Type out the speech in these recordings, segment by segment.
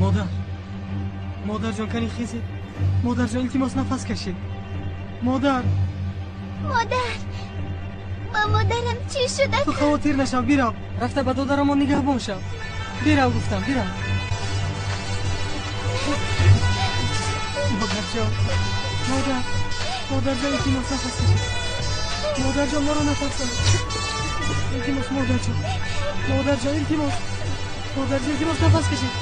Модар, модарҷон, кани хезед. Модарҷон, илтимос, нафас кашед. Модар, модар, ба модарам чӣ шуда? Ту хавотир нашав, бирав. Рафта ба додарамон нигаҳбон шав. Бирав, гуфтам, бирав. Модарҷон, модар, модарҷон, илтимос, нафас кашед. Модарҷон, моро натарсонед. Илтимос, модарҷон, модарҷон, илтимос, модарҷон, илтимос, нафас кашед.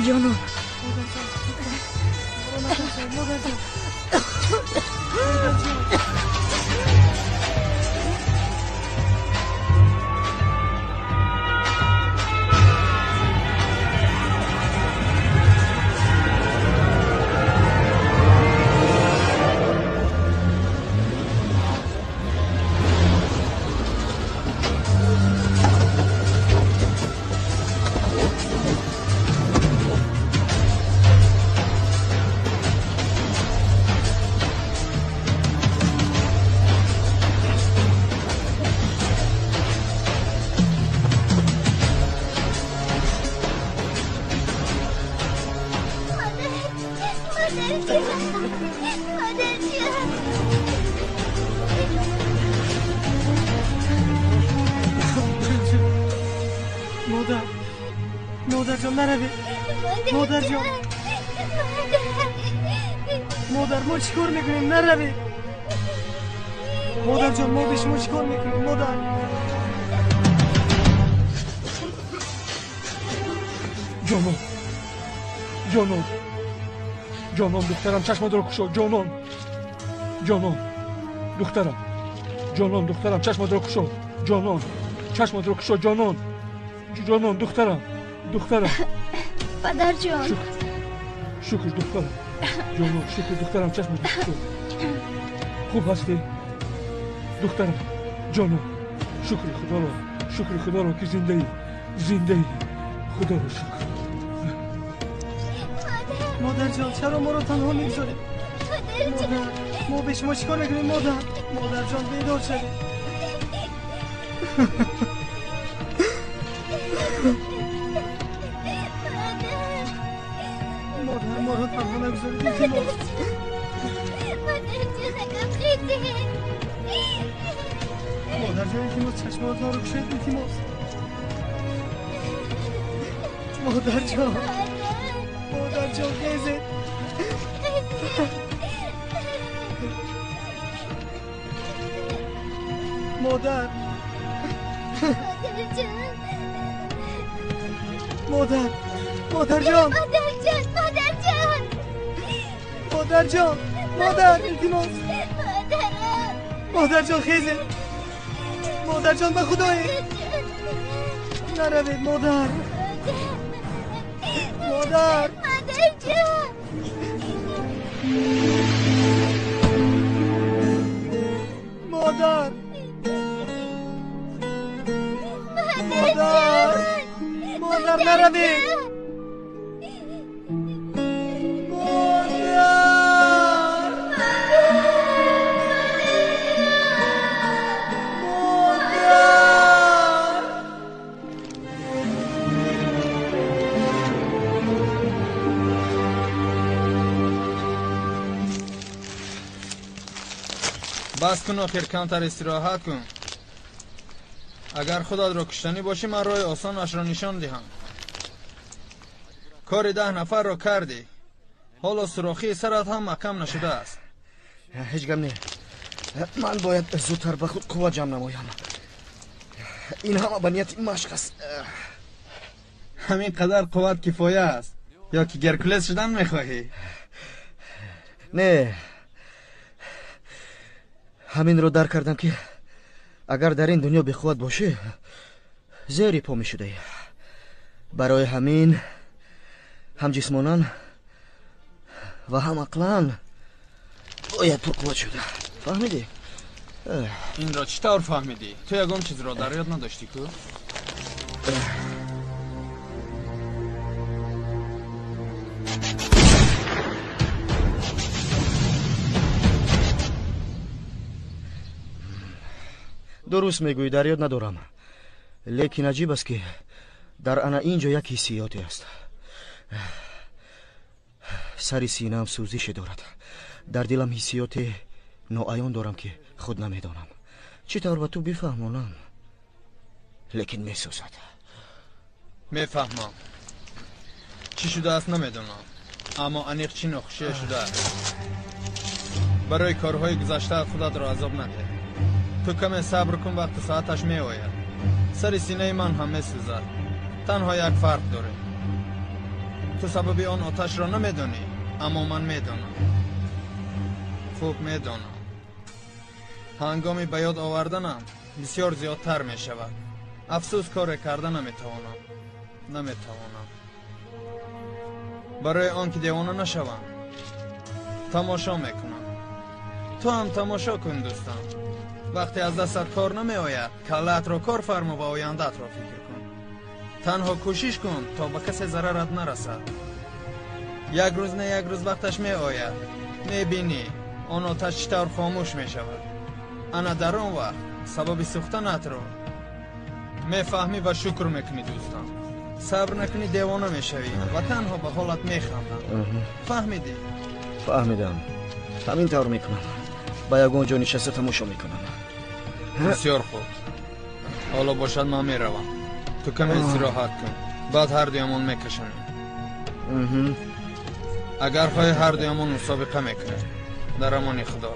Ҷонон, модарҷон, моро натарсонед, модарҷон, модарҷон. Модар, модарҷон, наравед. Модарҷон, модар, мо чӣ кор мекунем? Наравед. Модарҷон, мо бе шумо чӣ кор мекунем? Модар. Ҷонон, ҷонон, ҷонон, духтарам, чашматро кушо. Ҷонон, ҷонон, духтарам, ҷонон, духтарам, чашматро кушо. Ҷонон, чашматро кушо. Ҷонон, ҷонон, духтарам, духтарам. Падарҷон. Шукр, шукр, духтарам. Ҷонон, шукр, духтарам, чашматро кушо. Хуб ҳастӣ, духтарам? Ҷонон, шукри худоро, шукри худоро, ки зиндаӣ, зиндаӣ. Худоро шукр. Модарҷон, чаро моро танҳо мегузоред? Модар, мо бе шумо чӣ кор мекунем? Модар, модарҷон, бедор шавед. Модар, моро танҳо нагузоред, илтимос. Модарҷон, илтимос, чашмонатонро кушоед, илтимос. Модарҷон, модарҷон, хезед. Модар, модар, модарҷон, модарҷон, модарҷон, модар, илтимос. Модарҷон, хезед. Модарҷон, ба худое наравед. Модар, модар, модарҷон, модар, модар, модар, наравед. Модар, модар. Бас кун, охир камтар истироҳат кун. Агар худатро куштанӣ бошӣ, ман роҳи осонашро нишон диҳам. Кори 10 нафарро кардӣ, ҳоло сурохии сарат ҳам маҳкам нашудааст. Ҳеҷ гап не, ман бояд зудтар ба худ қувват ҷамъ намоям. Ин ҳама ба нияти машқ аст. Ҳамин қадар қувват кифоя аст ё ки Геркулес шудан мехоҳӣ? Не, ҳаминро дарк кардам, ки агар дар ин дунё беқувват бошӣ, зери по мешудаӣ. Барои ҳамин ҳам ҷисмонан ва ҳам ақлан бояд пурқувват шуда. Фаҳмидӣ? Инро чӣ тавр фаҳмидӣ? Ту ягон чизро дар ёд надоштӣ ку? Дуруст мегӯӣ, дар ёд надорам, лекин аҷиб аст, ки Дар ана ин ҷо як ҳиссиёте аст. Сари синаам сӯзише дорад. Дар дилам ҳиссиёте ноаён дорам, ки худ намедонам чӣ тавр ба ту бифаҳмонам, лекин месӯзад. Мефаҳмам. Чӣ шудааст намедонам, аммо аниқ чӣ нохушие шудааст. Барои корҳои гузаштаат худатро азоб надеҳ. Ту каме сабр кун, вақту соаташ меояд. Сари синаи ман ҳам месӯзад. Танҳо як фарқ дорем. Ту сабаби он оташро намедонӣ, аммо ман медонам. Хуб медонам. Ҳангоми ба ёд оварданам бисёр зиёдтар мешавад. Афсӯс, коре карда наметавонам. Наметавонам. Барои он ки девона нашавам, тамошо мекунам. Ту ҳам тамошо кун, дӯстам. Вақте аз дастат кор намеояд, каллаатро кор фармо ва ояндаатро фикр кун. Танҳо кӯшиш кун, то ба касе зарарат нарасад. Як рӯз не як рӯз вақташ меояд. Мебинӣ, он оташ чӣ тавр хомӯш мешавад. Ана дар он вақт сабаби сӯхтанатро мефаҳмӣ ва шукр мекунӣ, дӯстам. Сабр накунӣ, девона мешавӣ ва танҳо ба ҳолат механдам. Фаҳмидӣ? Фаҳмидам. Ҳамин тавр мекунам. Ба ягон ҷо нишаста тамошо мекунам. Бисёр хуб. Ҳоло бошад, ман меравам. Ту каме истироҳат кун, баъд ҳар дуямон мекашонем. Агар хоҳӣ, ҳар дуямон мусобиқа мекунем. Дар амони Худо.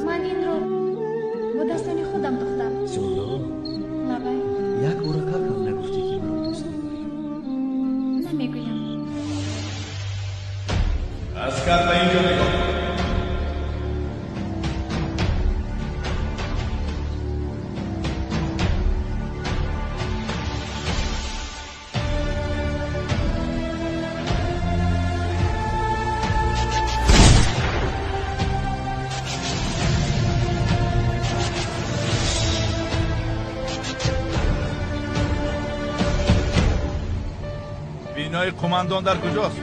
Ман инро бо дастони худам духтам. Зуло, Лабай. Як бора какам нагуфтӣ, ки маро дӯст медорӣ. Намегӯям. Аскар, ба инҷо нигоҳ кун. Бинои қумандон дар куҷост?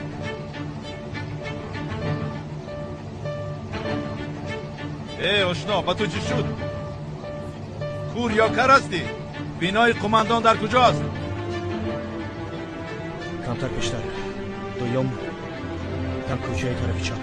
Э, ошно, ба ту чӣ шуд? Кур ё кар ҳастӣ? Бинои қумандон дар куҷост? Камтар пештар, дуюм дар кӯчаи тарафи чап.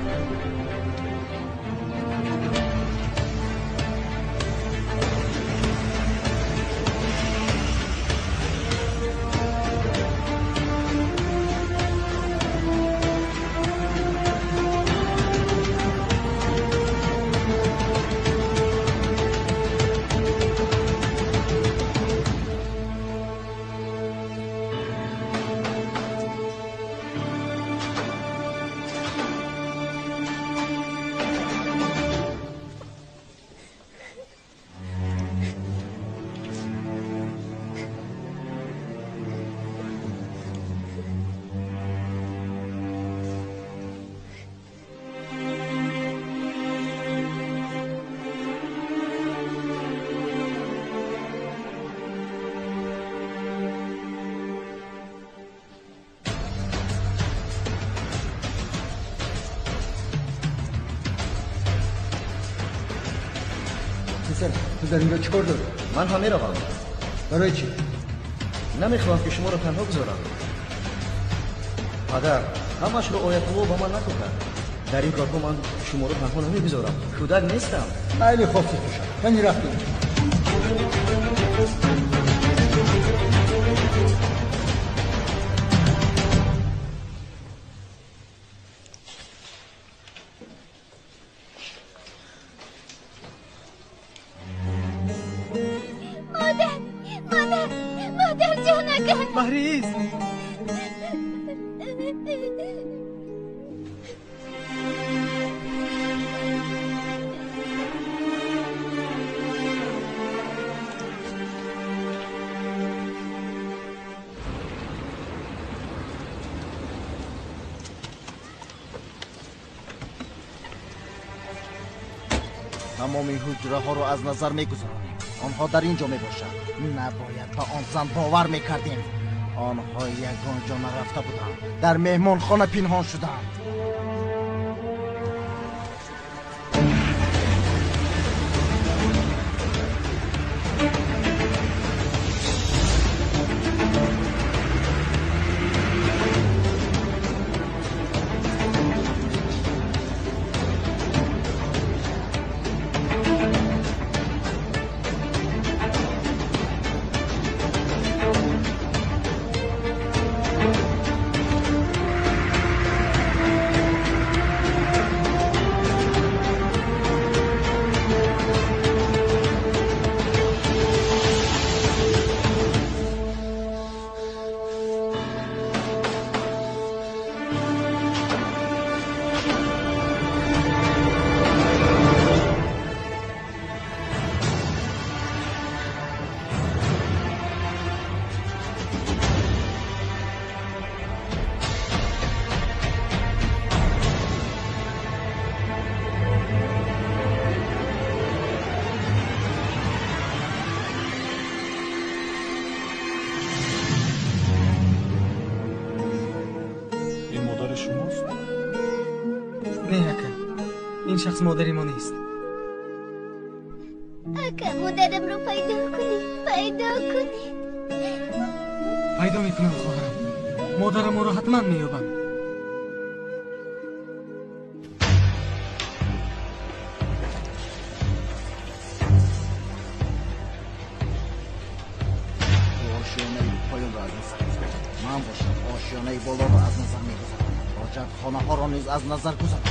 Писар, ту дар инҷо чӣ кор дорӣ? Ман ҳам меравам. Барои чӣ? Намехоҳам, ки шуморо танҳо гузорам. Падар, ҳамашро Оятулло ба ман нақл кард. Дар ин корҳо ман шуморо танҳо намегузорам. Кӯдак нестам. Майли, хости ту шав. Кани, рафтем. Модар, модар, модарҷонака. Маҳриз. Тамоми ҳуҷраҳоро аз назар мегузаронем. Онҳо дар ин ҷо мебошанд. Набояд ба он зан бовар мекардем. Онҳо ягон ҷо нарафта буданд. Дар меҳмонхона пинҳон шуданд. Ин шахс модари мо нест. Ака, модарамро пайдо кунед, пайдо кунед. Пайдо мекунам, хоҳарам. Модараморо ҳатман меёбам. Ошёнаи поёнро аз назар гузарам. Ман бошам ошёнаи болоро аз назар мегузарам. Ҳоҷатхонаҳоро низ аз назар гузарам.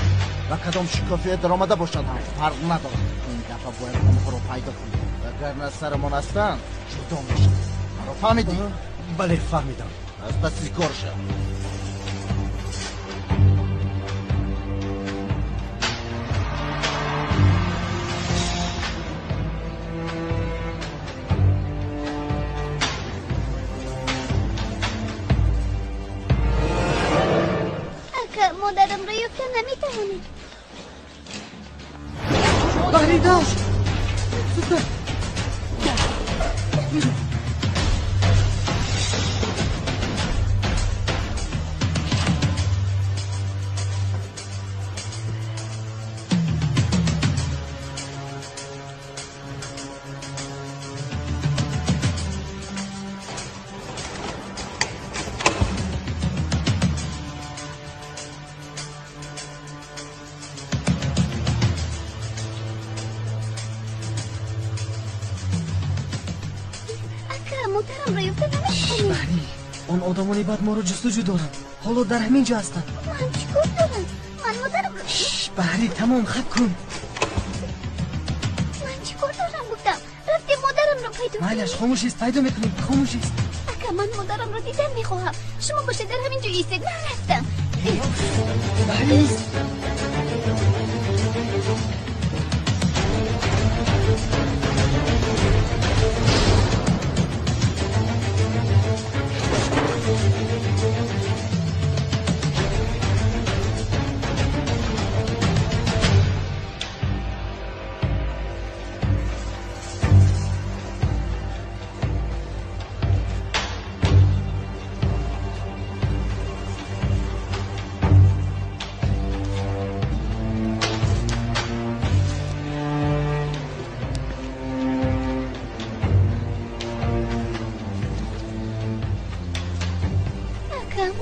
Ва кадом шикофия даромада бошад ҳам фарқ надорад. Ин дафъа бояд онҳоро пайдо кунем. Вагарна сарамон ҳастанд, ҷудо мешавад. Маро фаҳмидӣ? Бале, фаҳмидам. Аз паси кор шав. Ака, модарамро ёфта наметавонед. Баҳрида! Зудтар! Он одамони бад моро ҷустуҷӯ доранд. Ҳоло дар ҳамин ҷо ҳастанд. Ман чӣ кор дорам? Ман модарамро... Баҳри, тамом, хаб кун. Ман чӣ кор дорам гуфтам. Рафтем модарамро пайдо кунем. Майлаш, хомӯш ист, пайдо мекунем. Хомӯш ист. Ака, ман модарамро дидан мехоҳам. Шумо бошед дар ҳамин ҷо истед. Ман рафтам. Баҳри, ист.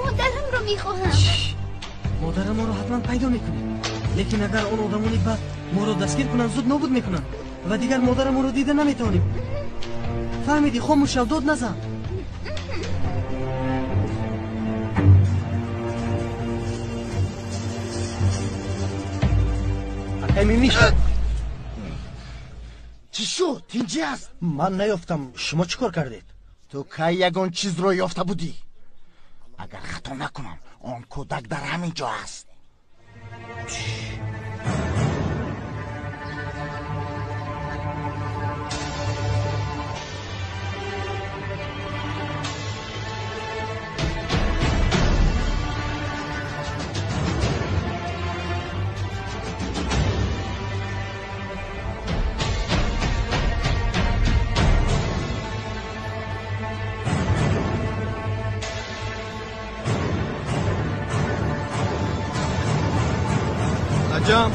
Модарамро мехоҳам. Модараморо ҳатман пайдо мекунем. Лекин агар он одамони бад моро дастгир кунанд, зуд нобуд мекунанд ва дигар модараморо дида наметавонем. Фаҳмидӣ? Хомӯш шав, дод назан. Акай мемиш. Чӣ шуд? Тинҷӣ аст? Ман наёфтам. Шумо чӣ кор кардед? Ту кай ягон чизро ёфта будӣ? Агар хато накунам, он кӯдак дар ҳамин ҷо аст. Рафиқам?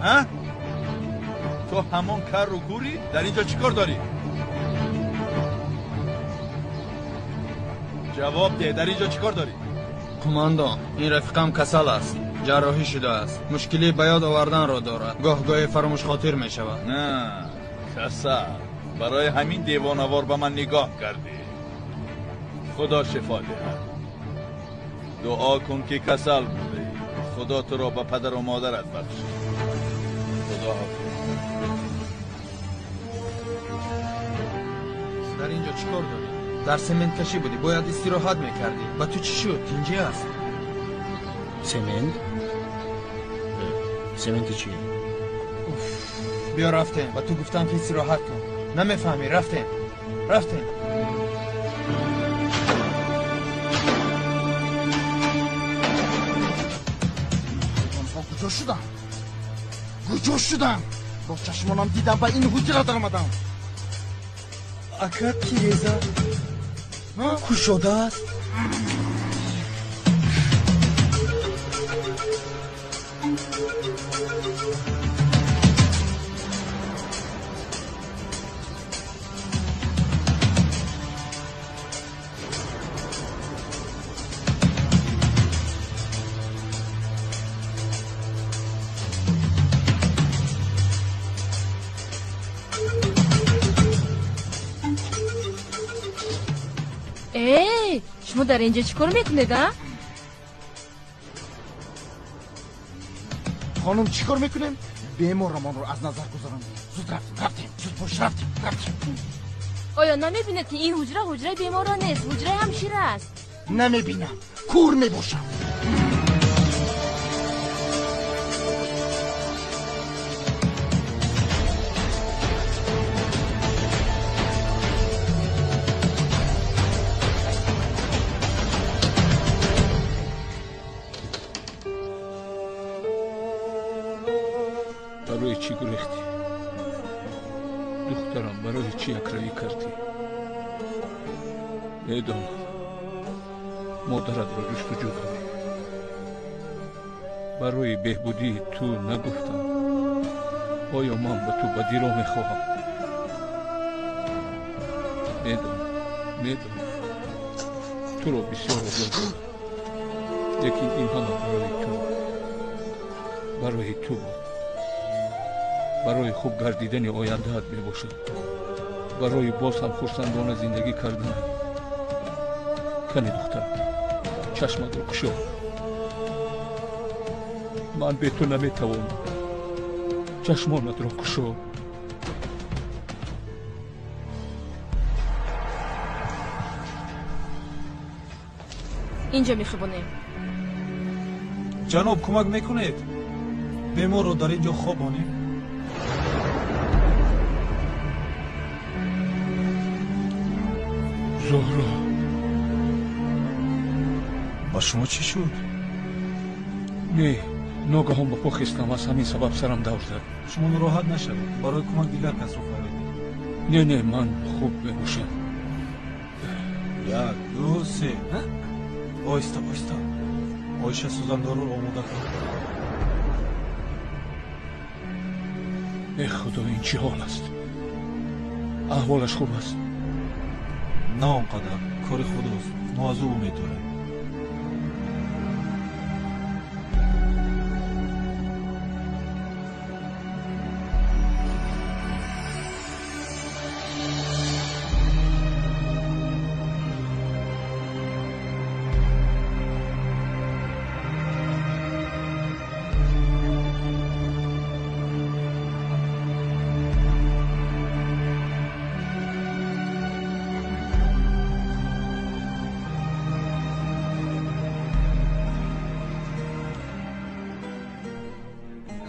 Ҳа? Ту ҳамон кару кӯрӣ? Дар инҷо чӣ кор дорӣ? Ҷавоб деҳ, дар инҷо чӣ кор дорӣ? Қумандон, ин рафиқам касал аст, ҷарроҳӣ шудааст, мушкилӣ ба ёд оварданро дорад, гоҳ-гоҳе фаромӯшхотир мешавад. На, касал. Барои ҳамин девонавор ба ман нигоҳ кардӣ. Худо шифо диҳад. Дуо кун ки касал будаӣ. Худо туро ба падару модарат бахшид. Худо ҳофиз. Дар инҷо чӣ кор дорӣ? Дар сементкашӣ будӣ, бояд истироҳат мекардӣ. Ба ту чӣ шуд? Тинҷӣ аст? Семент? Сементи чӣ? Биё рафтем. Ба ту гуфтам ки истироҳат кун. Намефаҳмӣ? Рафтем, рафтем. Онҳо куҷо шуданд? Куҷо шуданд? Бо чашмонам дидам, ба ин ҳуҷра даромадам. Ака, тиреза кушодааст. Шумо дар инҷо чӣ кор мекунед, а? Хонум, чӣ кор мекунем? Беморамонро аз назар гузарондем. Зуд рафтем, рафтем, зуд бош, рафтем, рафтем. Оё намебинед, ки ин ҳуҷра ҳуҷраи беморон нест, ҳуҷраи ҳамшира аст? Намебинам, кур мебошам. Барои чӣ гурехтӣ? Духтарам, барои чӣ якравӣ кардӣ? Медонам, модаратро ҷустуҷӯ дорӣ. Барои беҳбудии ту нагуфтам. Оё ман ба ту бадиро мехоҳам? Медонам, медонам, туро бисёр озор додам, лекин ин ҳама барои ту, барои ту буд. Барои хуб гардидани ояндаат мебошад, барои боз ҳам хурсандона зиндагӣ карданат. Кани духтарам, чашматро кушо. Ман бе ту наметавонам. Чашмонатро кушо. Инҷо мехобонем. Ҷаноб, кӯмак мекунед? Беморро дар ин ҷо хобонем. Зуҳро, ба шумо чӣ шуд? Не, ногаҳон ба по хестам, аз ҳамин сабаб сарам давр зад. Шумо нороҳат нашавед, барои кӯмак дигар касро фарёд. Не, не, ман хуб мебошам. Як, ду, се. Оҳиста, оҳиста. Оиша, сӯзандоруро омода кун. Э худо, ин чӣ ҳол аст? Аҳволаш хуб аст? На он қадар. Кори худост, мо аз ӯ умед дорем.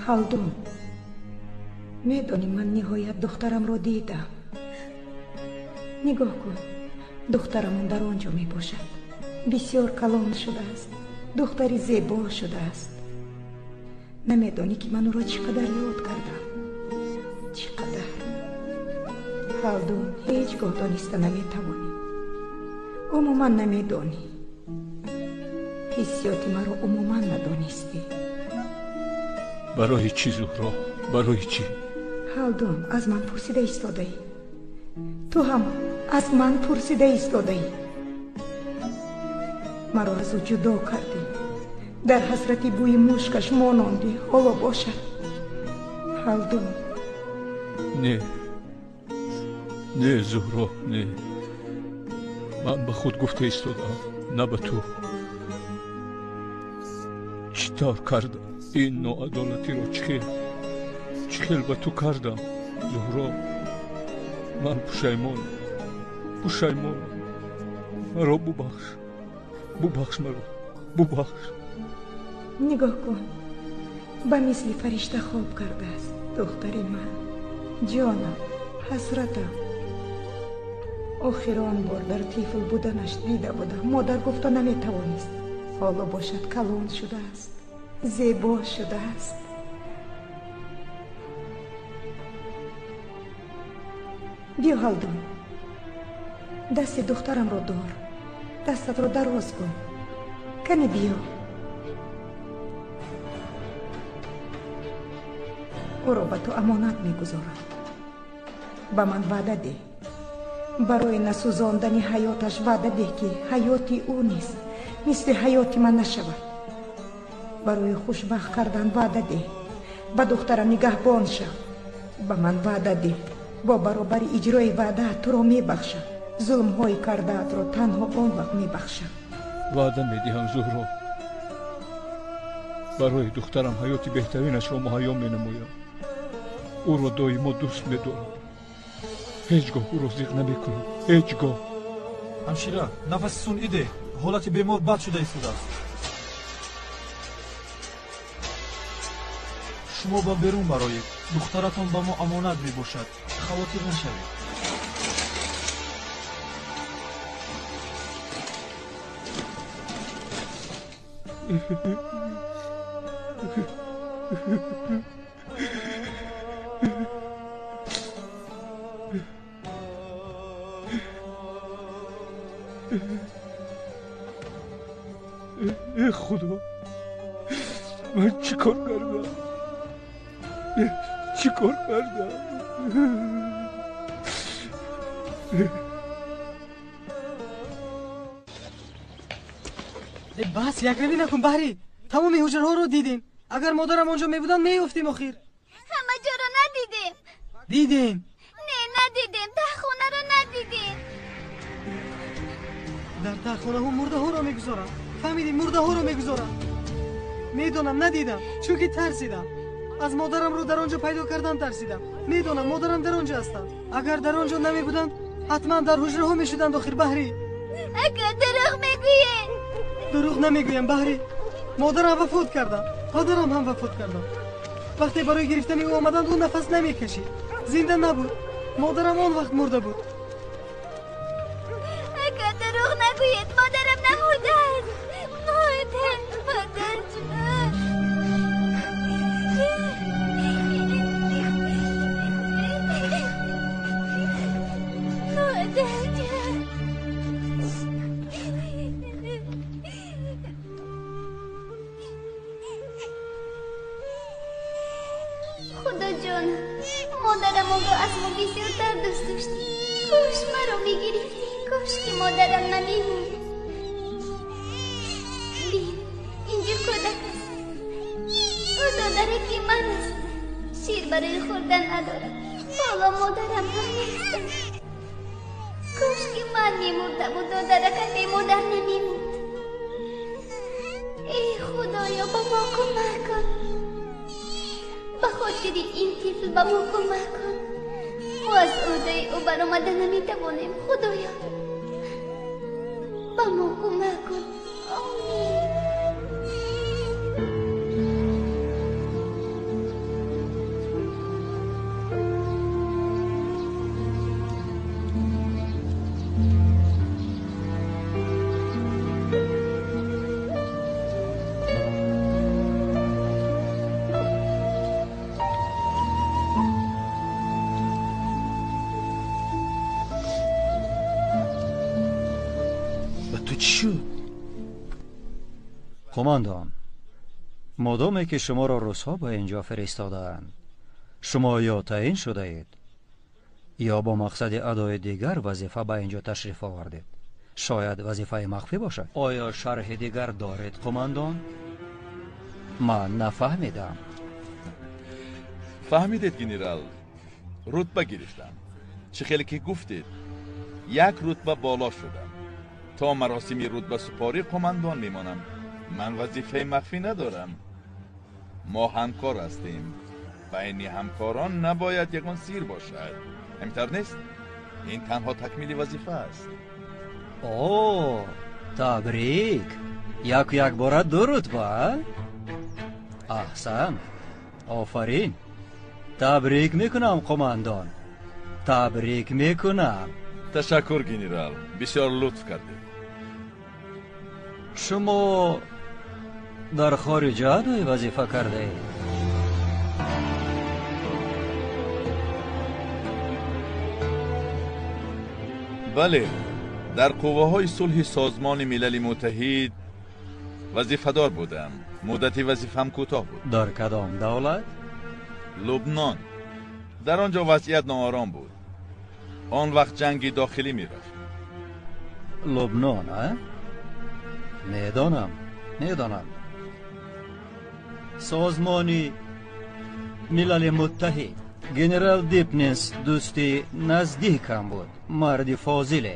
Халдун, медонӣ, ман ниҳоят духтарамро дидам. Нигоҳ кун, духтарамон дар он ҷо мебошад. Бисёр калон шудааст, духтари зебо шудааст. Намедонӣ, ки ман ӯро чӣ қадар ёд кардам, чӣ қадар. Халдун, ҳеҷ гоҳ дониста наметавонӣ, умуман намедонӣ. Ҳиссиёти маро умуман надонистӣ. Барои чӣ, Зуҳро? Барои чӣ? Ҳалдун, аз ман пурсида истодаӣ. Ту ҳам аз ман пурсида истодаӣ. Маро аз ӯ ҷудо кардӣ. Дар ҳасрати бӯи мушкаш монондӣ. Ҳоло бошад. Ҳалдун. Не. Не, Зуҳро, не. Ман ба худ гуфта истодам, на ба ту. Чӣ тавр кардам ин ноадолатиро? Чӣ хел ба ту кардам, Зуҳро? Ман пушаймонам, пушаймонам. Маро бубахш, бубахш маро, бубахш. Нигоҳ кун, ба мисли фаришта хоб кардааст духтари ман. Ҷонам, ҳасратам. Охир он бор дар тифл буданаш дида будам. Модар гуфта наметавонист. Ҳоло бошад калон шудааст, зебо шудааст. Биё, Ҳалдун, дасти духтарамро дор, дастатро дароз кун. Кани биё. Ӯро ба ту амонат мегузорам. Ба ман ваъда деҳ. Барои насӯзондани ҳаёташ ваъда деҳ, ки ҳаёти ӯ низ мисли ҳаёти ман нашавад. Барои хушбахт кардан ваъда деҳ. Ба духтарам нигаҳбон шав. Ба ман ваъда деҳ. Бо баробари иҷрои ваъдаат туро мебахшам. Зулмҳои кардаатро танҳо он вақт мебахшам. Ваъда медиҳам, Зуҳро. Барои духтарам ҳаёти беҳтаринашро муҳайё менамоям. Ӯро доимо дӯст медорам. Ҳеҷ гоҳ ӯро зиқ намекунам. Ҳеҷ гоҳ. Ҳамшира, нафаси сунъӣ деҳ. Ҳолати бемор бад шуда истодааст. Шумо ба берун бароед. Духтаратон ба мо амонат мебошад. Хавотир нашавед. Э Худо, ман чӣ кор кардам? Чӣ кор кардам? Бас, якравӣ накун, Баҳрӣ. Тамоми ҳуҷраҳоро дидем. Агар модарам он ҷо мебуданд, меёфтем охир. Ҳама ҷоро надидем. Дидем. Не, надидем. Таҳхонаро надидем. Дар таҳхонаҳо мурдаҳоро мегузоранд. Фаҳмидӣ, мурдаҳоро мегузоранд. Медонам, надидам, чунки тарсидам. Аз модарамро дар он ҷо пайдо кардан тарсидам. Медонам, модарам дар он ҷо ҳастанд. Агар дар он ҷо намебуданд, ҳатман дар ҳуҷраҳо мешуданд охир, Баҳрӣ. Ака, дурӯғ мегӯед. Дурӯғ намегӯям, Баҳрӣ. Модарам вафот карданд, падарам ҳам вафот карданд. Вақте барои гирифтани ӯ омаданд, ӯ нафас намекашид. Зинда набуд. Модарам он вақт мурда буд. Ака, дурӯғ нагӯед. Модарам намурдааст. Модар, модарҷон. Модарҷон. Худоҷон, модарамонро аз мо бисёртар дӯст доштӣ. Кош маро мегирифтӣ. Кош ки модарам намемурд. Бин, инҷо кӯдак аст. Ӯ додараки ман аст. Шир барои хӯрдан надорад. Ҳоло модарам ҳам нестанд. Кош ки ман мемурдаму додаракам бемодар намемурд. Эй Худоё, ба мо кӯмак кун. Ба хотири ин тифл ба мо кӯмак кун. Мо аз ӯҳдаи ӯ баромада наметавонем. Худоё, ба мо кӯмак кун. Омин. Ба ту чӣ шуд? Қумандон, модоме ки шуморо русҳо ба ин ҷо фиристодаанд, шумо ё таъин шудаед, ё бо мақсади адои дигар вазифа ба ин ҷо ташриф овардед. Шояд вазифаи махфӣ бошад. Оё шарҳи дигар доред, қумандон? Ман нафаҳмидам. Фаҳмидед, генерал, рутба гирифтам. Чӣ хеле ки гуфтед, як рутба боло шудам. То маросими рутбасупорӣ қумандон мемонам. Ман вазифаи махфӣ надорам. Мо ҳамкор ҳастем. Байни ҳамкорон набояд ягон сир бошад. Ҳаминтавр нест? Ин танҳо такмили вазифа аст. О, табрик! Яку якбора ду рутба, а? Аҳсан, офарин. Табрик мекунам, қумандон. Табрик мекунам. Ташаккур, генерал. Бисёр лутф кардед. Шумо дар хориҷа адои вазифа кардаед? Бале, дар қувваҳои сулҳи Созмони Милали Муттаҳид вазифадор будам. Муддати вазифаам кӯтоҳ буд. Дар кадом давлат? Лубнон. Дар он ҷо вазъият ноором буд. Он вақт ҷанги дохилӣ мерафт. Лубнон, а? Медонам, медонам. Созмони Милали Муттаҳид. Генерал Дипнес дӯсти наздикам буд, марди фозиле.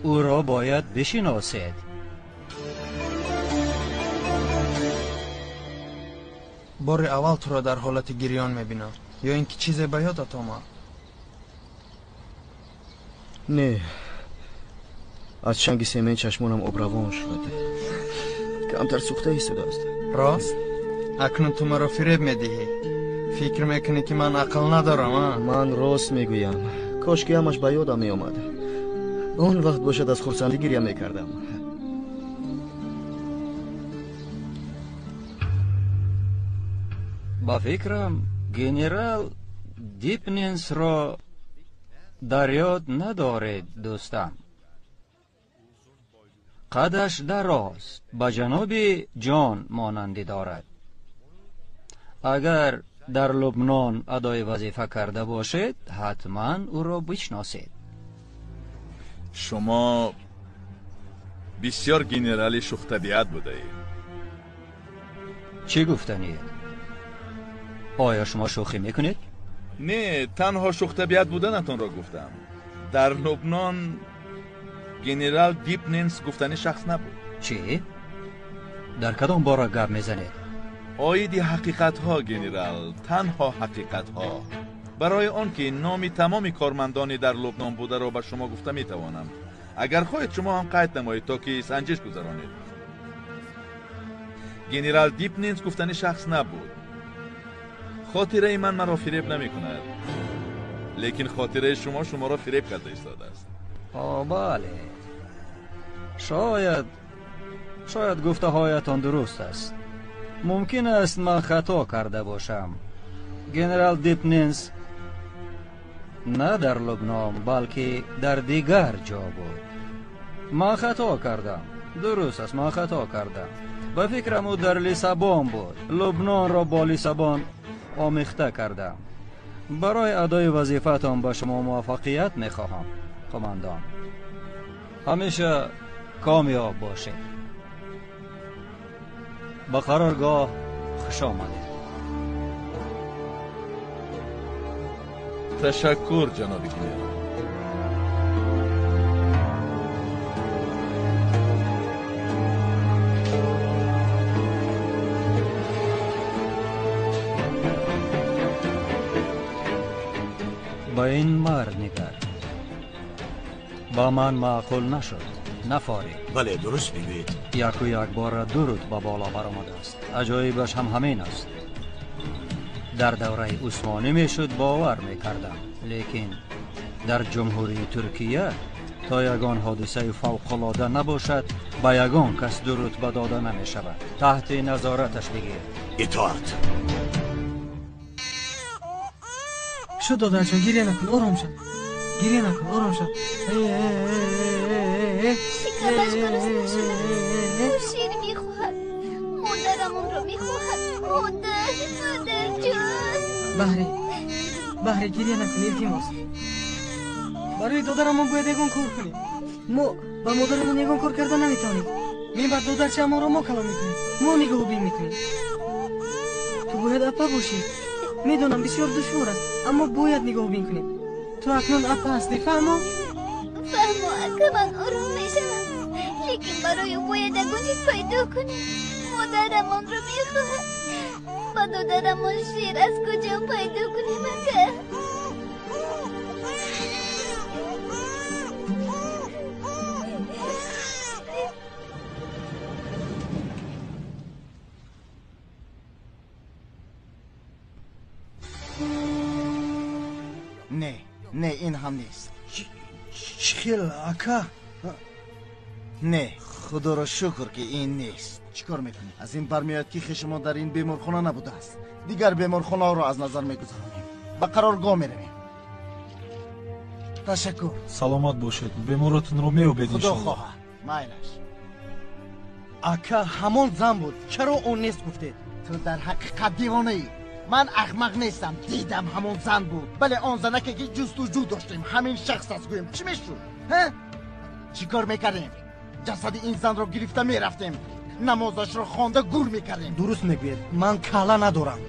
Ӯро бояд бишиносед. Бори аввал туро дар ҳолати гирён мебинам. Ё ин ки чизе ба ёдат омад? Не, аз чанги семен чашмонам обравон шуд. Камтар сӯхта истодааст. Рост? Акнун ту маро фиреб медиҳӣ. Фикр мекунӣ ки ман ақл надорам, а? Ман рост мегӯям. Кош ки ҳамаш ба ёдам меомад. Он вақт бошад аз хурсандӣ гиря мекардам. Ба фикрам, генерал Дипненсро дар ёд надоред, дӯстам. Қадаш дароз, ба ҷаноби Ҷон монандӣ дорад. Агар дар Лубнон адои вазифа карда бошед, ҳатман ӯро бишносед. Шумо бисёр генерали шӯхтабиат будаед. Чӣ гуфтаниед? Оё шумо шӯхӣ мекунед? Не, танҳо шӯхтабиат буданатонро гуфтам. Дар Лубнон генерал Дипненс гуфтани шахс набуд. Чӣ? Дар кадом бора гап мезанед? Оиди ҳақиқатҳо, генерал, танҳо ҳақиқатҳо. Барои он ки номи тамоми кормандони дар Лубнон бударо ба шумо гуфта метавонам. Агар хоҳед, шумо ҳам қайд намоед, то ки санҷиш гузаронед. Генерал Дипненс гуфтани шахс набуд. Хотираи ман маро фиреб намекунад, лекин хотираи шумо шуморо фиреб карда истодааст. О, бале. Шояд гуфтаҳоятон дуруст аст. Мумкин аст ман хато карда бошам. Генерал Дипненс на дар Лубнон, балки дар дигар ҷо буд. Ман хато кардам. Дуруст аст, ман хато кардам. Ба фикрам, ӯ дар Лиссабон буд. Лубнонро бо Лиссабон омехта кардам. Барои адои вазифаатон ба шумо муваффақият мехоҳам, қумандон. Ҳамеша комёб бошед. Ба қароргоҳ хуш омадед. Ташаккур, ҷаноби генерал. Ба ин мард нигар. Ба ман маъқул нашуд. Нафорид. Бале, дуруст мегӯед. Яку якбора ду рутба боло баромадааст. Аҷоибаш ҳам ҳамин аст. Дар давраи Усмонӣ мешуд бовар мекардам, лекин дар ҷумҳурии Туркия то ягон ҳодисаи фавқулода набошад, ба ягон кас ду рутба дода намешавад. Таҳти назораташ бигир. Итоат. Шуд, додарҷон, гиря накун, ором шав. Гиря накун, ором шав. Шикамаш гурусна шудааст. Ӯ шир мехоҳад. мехоҳад. Модар, модарҷон. Баҳре, Баҳре, гиря накун, илтимос. Барои додарамон бояд ягон кор кунем. Мо ба модарамон ягон кор карда наметавонем. Мебад додарчаамонро мо калон мекунем, мо нигоҳубин мекунем. Ту бояд апа бошӣ. Медонам бисёр душвор аст, аммо бояд нигоҳубин кунем. Ту акнун апа ҳастӣ, фаҳмо? Фаҳмо, ака, ман ором мешавам. Лекин барои ӯ бояд ягон чиз пайдо кунем. Модарамонро мехоҳад. Ба додарамон шир аз куҷо пайдо кунем, ака? Не, не, ин ҳам нест. Чӣ хел, ака? Не, худоро шукр, ки ин нест. Чӣ кор мекунӣ? Аз ин бармеояд, ки хеши мо дар ин беморхона набудааст. Дигар беморхонаҳоро аз назар мегузаронем. Ба қароргоҳ меравем. Ташаккур. Саломат бошед, беморотонро меёбед. Худо иншолло. хоҳад, майлаш. Ака, ҳамон зан буд. Чаро он нест гуфтед? Ту дар ҳақиқат девонаӣ. Ман ахмақ нестам, дидам, ҳамон зан буд. Бале, он занаке, ки ҷустуҷӯ доштем, ҳамин шахс аст. Гӯем, чӣ мешуд? Чӣ кор мекардем? Ҷасади ин занро гирифта мерафтем, намозашро хонда гур мекардем. Дуруст мегӯед, ман калла надорам.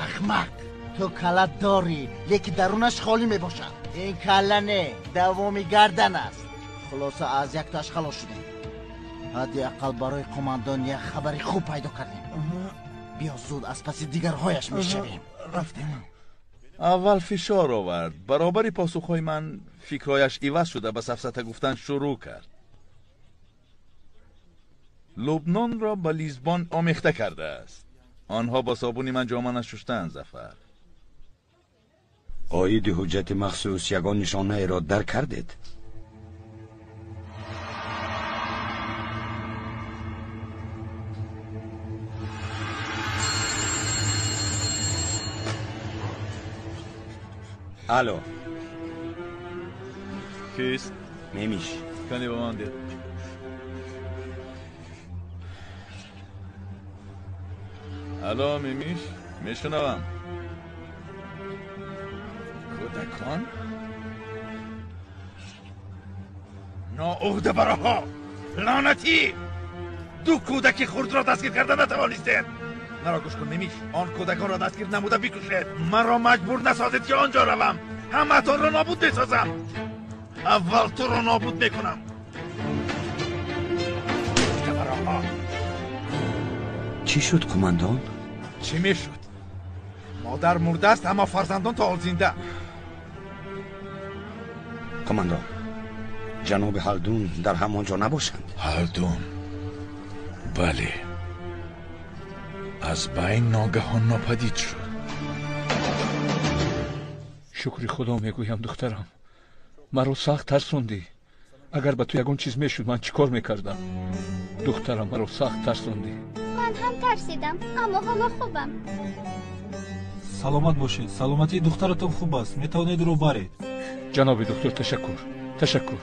Ахмақ, ту калла дорӣ, лекин дарунаш холӣ мебошад. Ин калла не, давоми гардан аст. Хулоса, аз яктоаш халос шудем. Ҳадди ақал барои қумандон як хабари хуб пайдо кардем. Биё, зуд аз паси дигарҳояш мешавем. Рафтем. Аввал фишор овард. Баробари посухҳои ман фикрҳояш иваз шуда, ба сафсата гуфтан шурӯъ кард. Лубнонро ба Лисбон омехта кардааст. Онҳо бо собуни ман ҷома нашуштаанд, Зафар. Оиди ҳуҷҷати махсус ягон нишонаеро дарк кардед? Алло. Кист? Мемиш. Кани, ба ман деҳ. Алло, Мемиш, мешунавам. Кӯдакон ноуҳдабароҳо, лаънатӣ, ду кӯдаки хурдро дастгир карда натавонистед. Маро гӯш кун, Мемиш, он кӯдаконро дастгир намуда бикушед. Маро маҷбур насозед, ки он ҷо равам. Ҳамаатонро нобуд месозам. Аввал туро нобуд мекунам. Бароҳо. Чӣ шуд, қумандон? Чӣ мешуд? Модар мурдааст, аммо фарзандон то ҳол зинда. Қумандон, ҷаноби Ҳалдун дар ҳамон ҷо набошанд? Ҳалдун, бале, аз байн ногаҳон нопадид шуд. Шукри Худо мегӯям, духтарам, маро сахт тарсондӣ. Агар ба ту ягон чиз мешуд, ман чӣ кор мекардам? Духтарам, маро сахт тарсондӣ. Ман ҳам тарсидам, аммо ҳоло хубам. Саломат бошед, саломатии духтаратон хуб аст, метавонед ӯро баред. Ҷаноби духтур, ташаккур, ташаккур.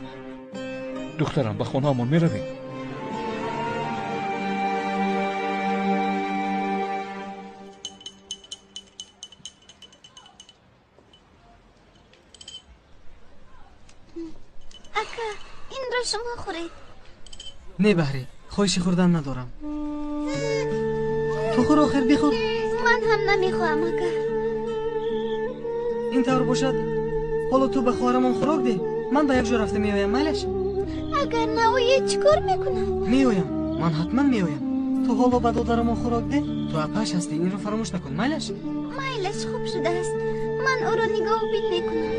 Духтарам, ба хонаамон меравем. Ака, инро шумо хӯред. Не, Баҳре, хоҳиши хӯрдан надорам. Ту хӯр, охир, бихӯр. Ман ҳам намехоҳам, ака. Ин тавр бошад, ҳоло ту ба хоҳарамон хӯрок деҳ, ман ба як ҷо рафта меоям, майлаш? Агар наоед, чӣ кор мекунам? Меоям, ман ҳатман меоям. Ту ҳоло ба додарамон хӯрок деҳ. Ту апаш ҳастӣ, инро фаромӯш накун, майлаш? Майлаш, хуб шудааст, ман ӯро нигоҳубин мекунам.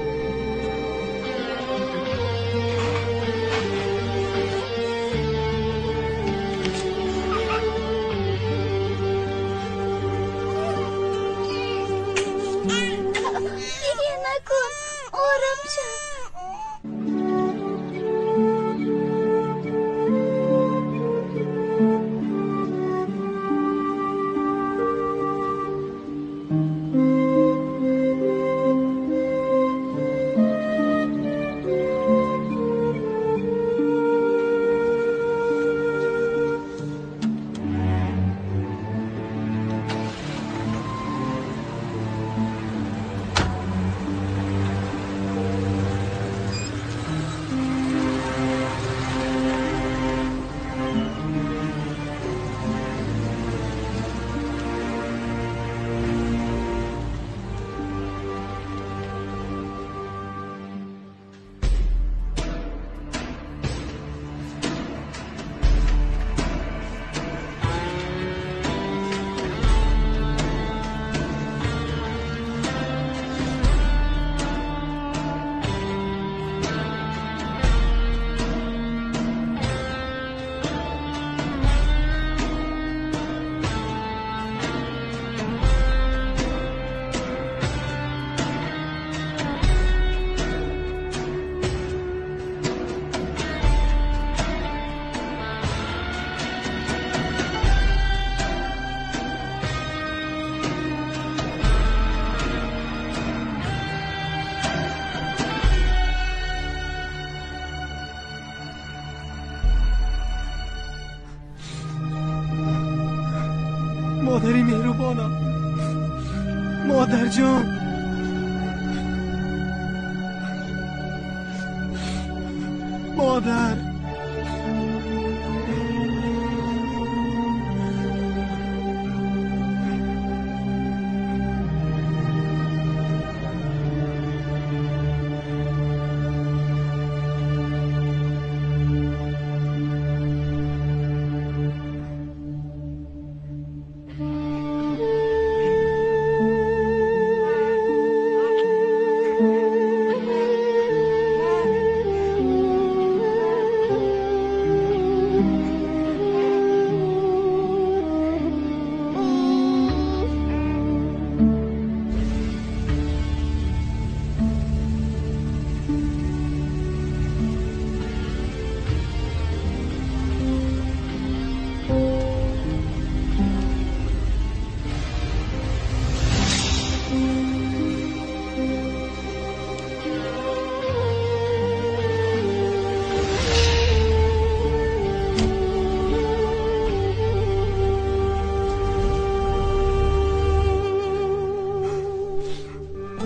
Гиря накун, ором шав. Меҳрубонам, модарҷон. Модар.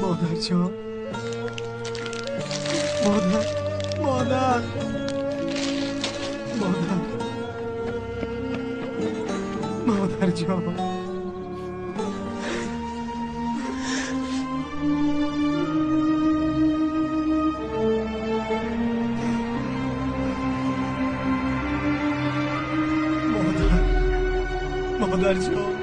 مادرجان، مادر، مادر، مادر، مادرجان. مادر، مادرجان.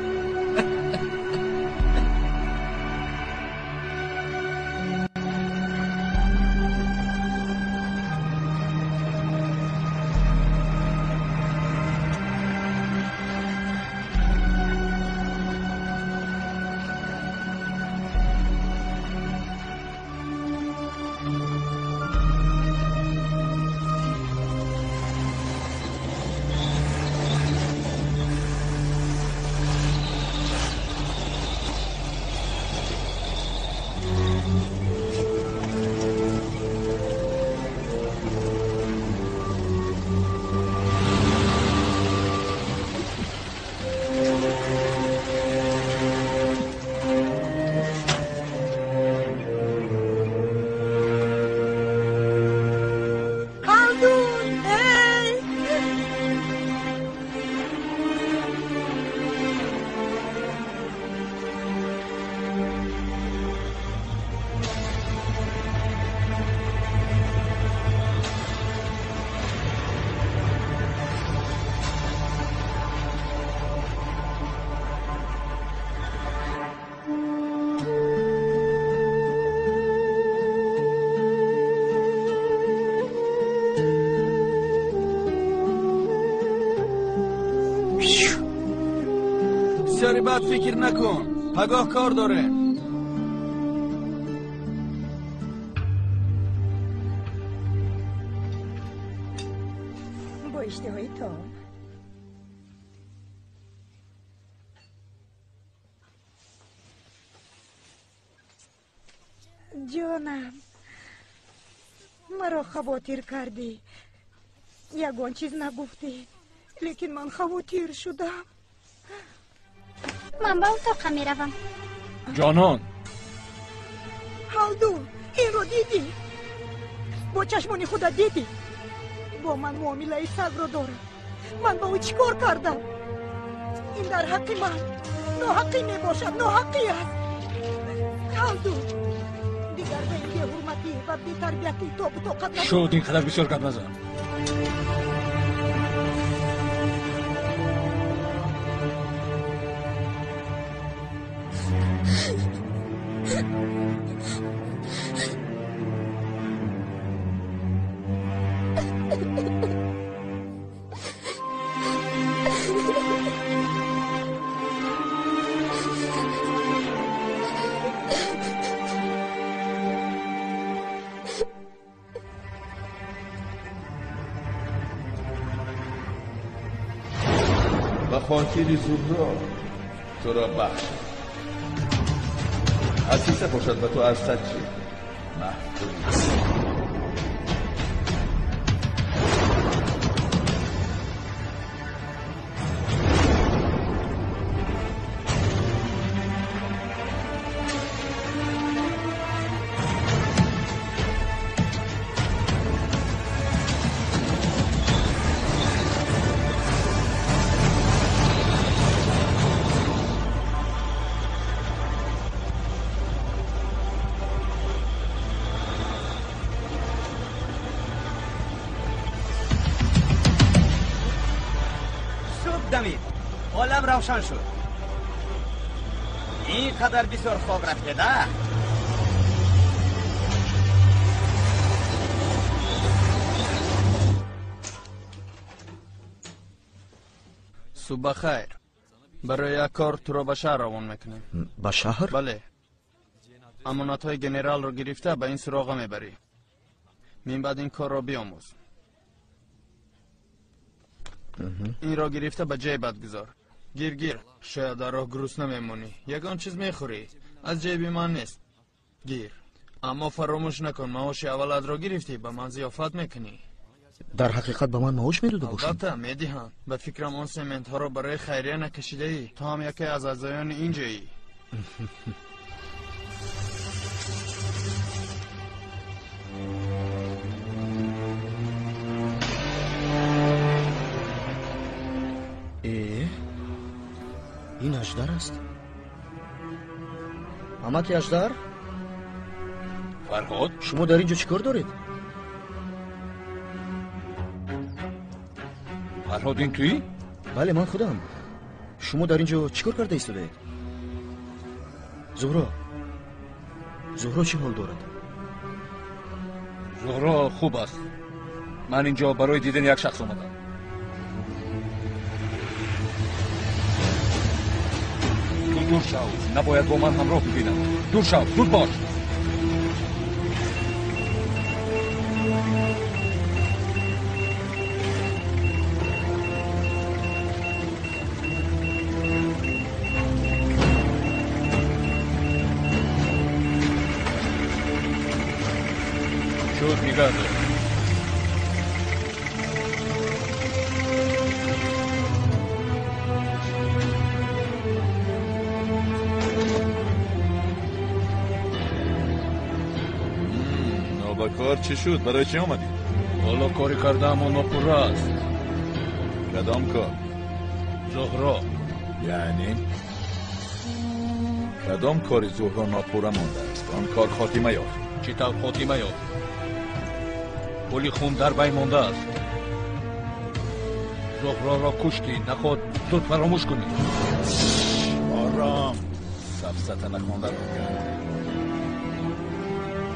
бад фикр накун, пагоҳ кор дорем. Бо иштиҳои том. Ҷонам, маро хавотир кардӣ. Ягон чиз нагуфтӣ, лекин ман хавотир шудам. Ман ба утоқам меравам. Ҷонон. Ҳалдун, инро дидӣ? Бо чашмони худат дидӣ? Бо ман муомилаи сагро дорад. Ман ба ӯ чӣ кор кардам? Ин дар ҳаққи ман ноҳаққӣ мебошад, ноҳаққӣ аст. Ҳалдун, дигар ба ин беҳурматӣ ва бетарбиятӣ тобу тоқат надорам. Шуд, ин қадар бисёр гап назан. به خاطر زهرا تو را بخش عزیزه باشد و تو از سچی محکوم. Олам равшан шуд. Ин қадар бисёр хоб рафтеда? Субҳ бахайр. Барои як кор туро ба шаҳр равон мекунем. Ба шаҳр? Бале. Амонатҳои генералро гирифта ба ин суроға мебарӣ. Мин баъд ин корро биомӯз. Инро гирифта ба ҷайбат гузор. Гир, гир, шояд дар роҳ гурусна мемонӣ. Ягон чиз мехӯрӣ. Аз ҷайби ман нест. Гир. Аммо фаромӯш накун, маоши аввалатро гирифтӣ, ба ман зиёфат мекунӣ. Дар ҳақиқат ба ман маош медода бошанд? Албатта, медиҳанд. Ба фикрам он сементҳоро барои хайрия накашидаӣ. Ту ҳам яке аз аъзоёни ин ҷоӣ. Э, ин аждар аст. Амаки аждар? Фарҳод? Шумо дар ин ҷо чӣ кор доред? Фарҳод, ин туӣ? Бале, ман худам. Шумо дар ин ҷо чӣ кор карда истодаед? Зуҳро, Зуҳро чӣ ҳол дорад? Зуҳро хуб аст. Ман ин ҷо барои дидани як шахс омадам. Ту дур шав, набояд бо ман ҳамроҳ бибинам. Дур шав, зуд бош. Шуд, нигоҳ дор. Нобакор чӣ шуд? Барои чӣ омадӣ? Ҳоло коре кардаам, он нопурра аст. Кадом кор? Зуҳро. Яъне? Кадом кори Зуҳро нопурра мондааст? Он кор хотима ёфт. Чӣ тавр хотима ёфт? Пули хун дар бай мондааст. Зуҳроро куштӣ, наход зуд фаромӯш кунӣ. Ором, сафсата нахондаро кард.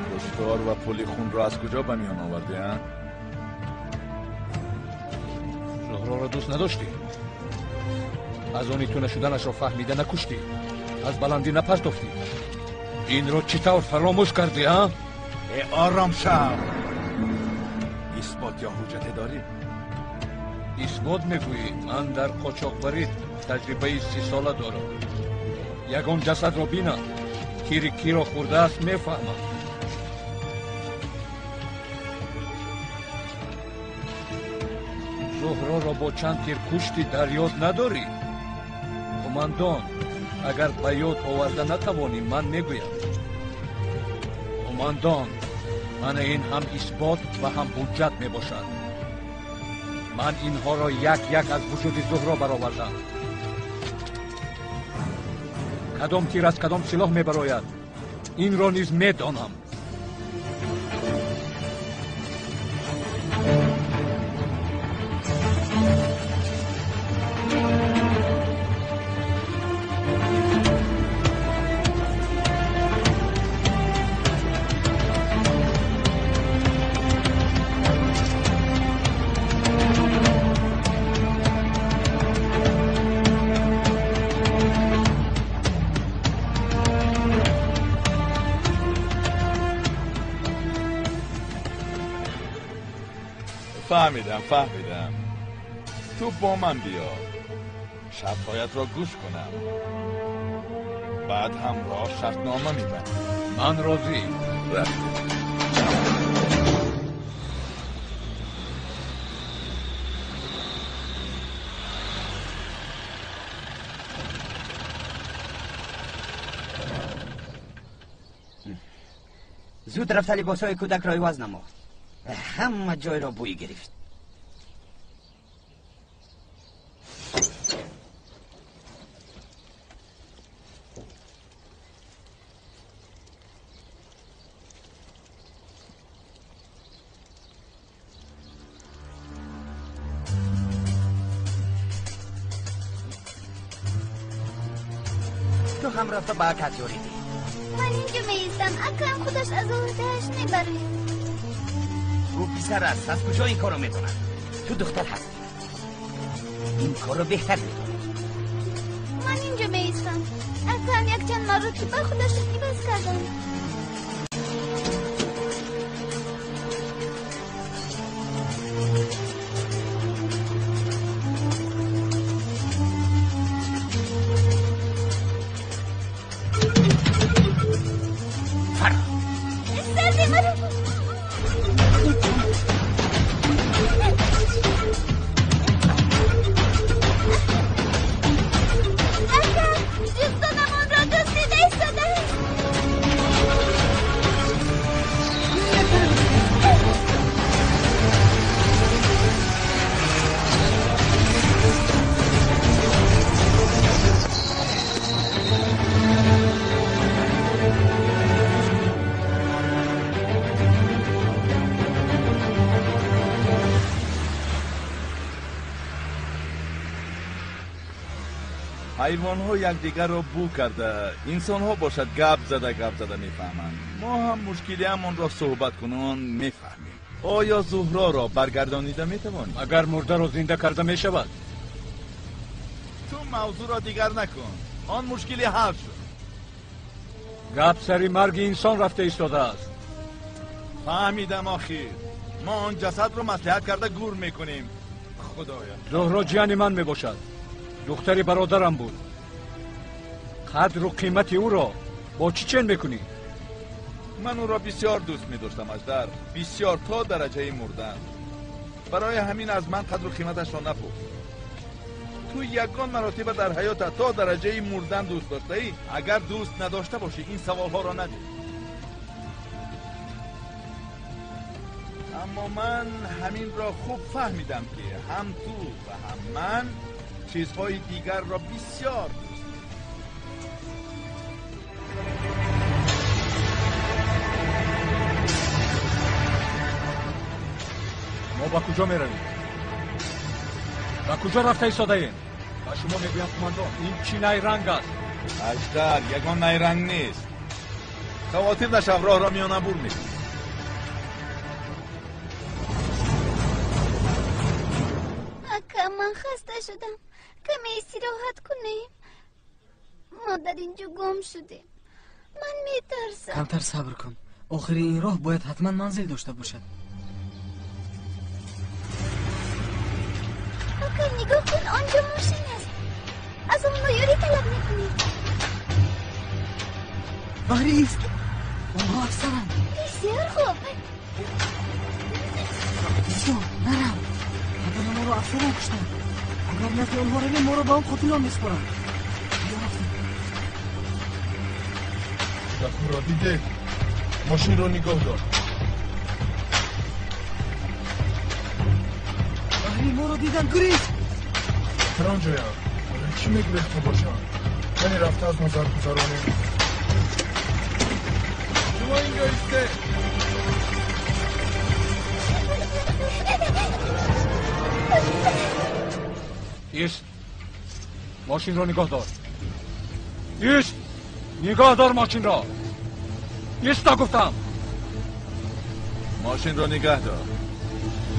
Куштор ва пули хунро аз куҷо ба миён овардӣ, а? Зуҳроро дӯст надоштӣ? Аз они ту нашуданашро фаҳмида накуштӣ? Аз баландӣ напартофтӣ? Инро чӣ тавр фаромӯш кардӣ, а? Э, ором шав! Исбот ё ҳуҷҷате дорӣ? Исбот мегӯӣ? Ман дар қочоқбарӣ таҷрибаи 30сола дорам. Ягон ҷасадро бинам, тири киро хӯрдааст, мефаҳмам. Зуҳроро бо чанд тир куштӣ, дар ёд надорӣ? Қумандон, агар ба ёд оварда натавонӣ, ман мегӯям. Қумандон, мана ин ҳам исбот ва ҳам ҳуҷҷат мебошад. Ман инҳоро як як аз вуҷуди Зуҳро баровардам. Кадом тир аз кадом силоҳ мебарояд, инро низ медонам. فهمیدم، فهمیدم. تو با من بیا، شرطهایت را گوش کنم، بعد همراه شرطنامه میبندیم. من راضی. رفتیم. زود رفته لباسهای کودک را عوض نما. همه جای را بوی گرفت. Ту ҳам рафта ба акат ёрӣ деҳ. Ман инҷо меистам. Акам худаш аз уҳдааш мебарояд. Ӯ писар аст, аз куҷо ин корро метавонад? Ту духтар ҳастӣ, ин корро беҳтар медонӣ. Ман инҷо меистам. Акам якчанд маротиба худашро иваз карданд. Ҳайвонҳо якдигарро бӯ карда, инсонҳо бошад гап зада гап зада мефаҳманд. Мо ҳам мушкилиамонро суҳбаткунон мефаҳмем. Оё Зуҳроро баргардонида метавонӣ? Агар мурдаро зинда карда мешавад? Ту мавзӯъро дигар накун. Он мушкилӣ ҳал шуд. Гап сари марги инсон рафта истодааст. Фаҳмидам охир. Мо он ҷасадро маслиҳат карда гур мекунем. Худоё. Зуҳро ҷияни ман мебошад. Духтари бародарам буд. Қадру қимати ӯро бо чӣ чен мекунӣ? Ман ӯро бисёр дӯст медоштам, Аждар. Бисёр, то дараҷаи мурдан. Барои ҳамин аз ман қадру қиматашро напурс. Ту ягон маротиба дар ҳаётат то дараҷаи мурдан дӯст доштаӣ? Агар дӯст надошта бошӣ, ин саволҳоро надеҳ. Аммо ман ҳаминро хуб фаҳмидам, ки ҳам ту ва ҳам ман чизҳои дигарро бисёр дӯст медорем. Мо ба куҷо меравем? Ба куҷо рафта истодаем? Ба шумо мегӯям, қумандон, ин чӣ найранг аст? Аждар, ягон найранг нест. Хавотир нашав, роҳро миёнабур мекунем. Ака, ман хаста шудам. Каме истироҳат кунем. Мо дар инҷо гум шудем. Ман метарсам. Камтар сабр кун. Охири ин роҳ бояд ҳатман манзил дошта бошад. Ака, нигоҳ кун, онҷо мошин аст. Аз онҳо ёрӣ талаб мекунем. Баҳри ист. Онҳо афсаранд. Бисёр хуб. Исто, нарав. Падарам моро афсарон куштанд. Агар назди онҳо равем, моро ба он қотилон месупоранд. Биё рафтем. Кӯдаконро дидед? Мошинро нигоҳ дор. Баҳри, моро дидан, гурез! Дар он ҷоянд. Барои чӣ мегурехта бошанд? Яъне рафта аз назар гузаронем. Шумо инҷо истед. Ист. Мошинро нигоҳ дор. Ист. Нигоҳ дор мошинро. Иста гуфтам. Мошинро нигоҳ дор.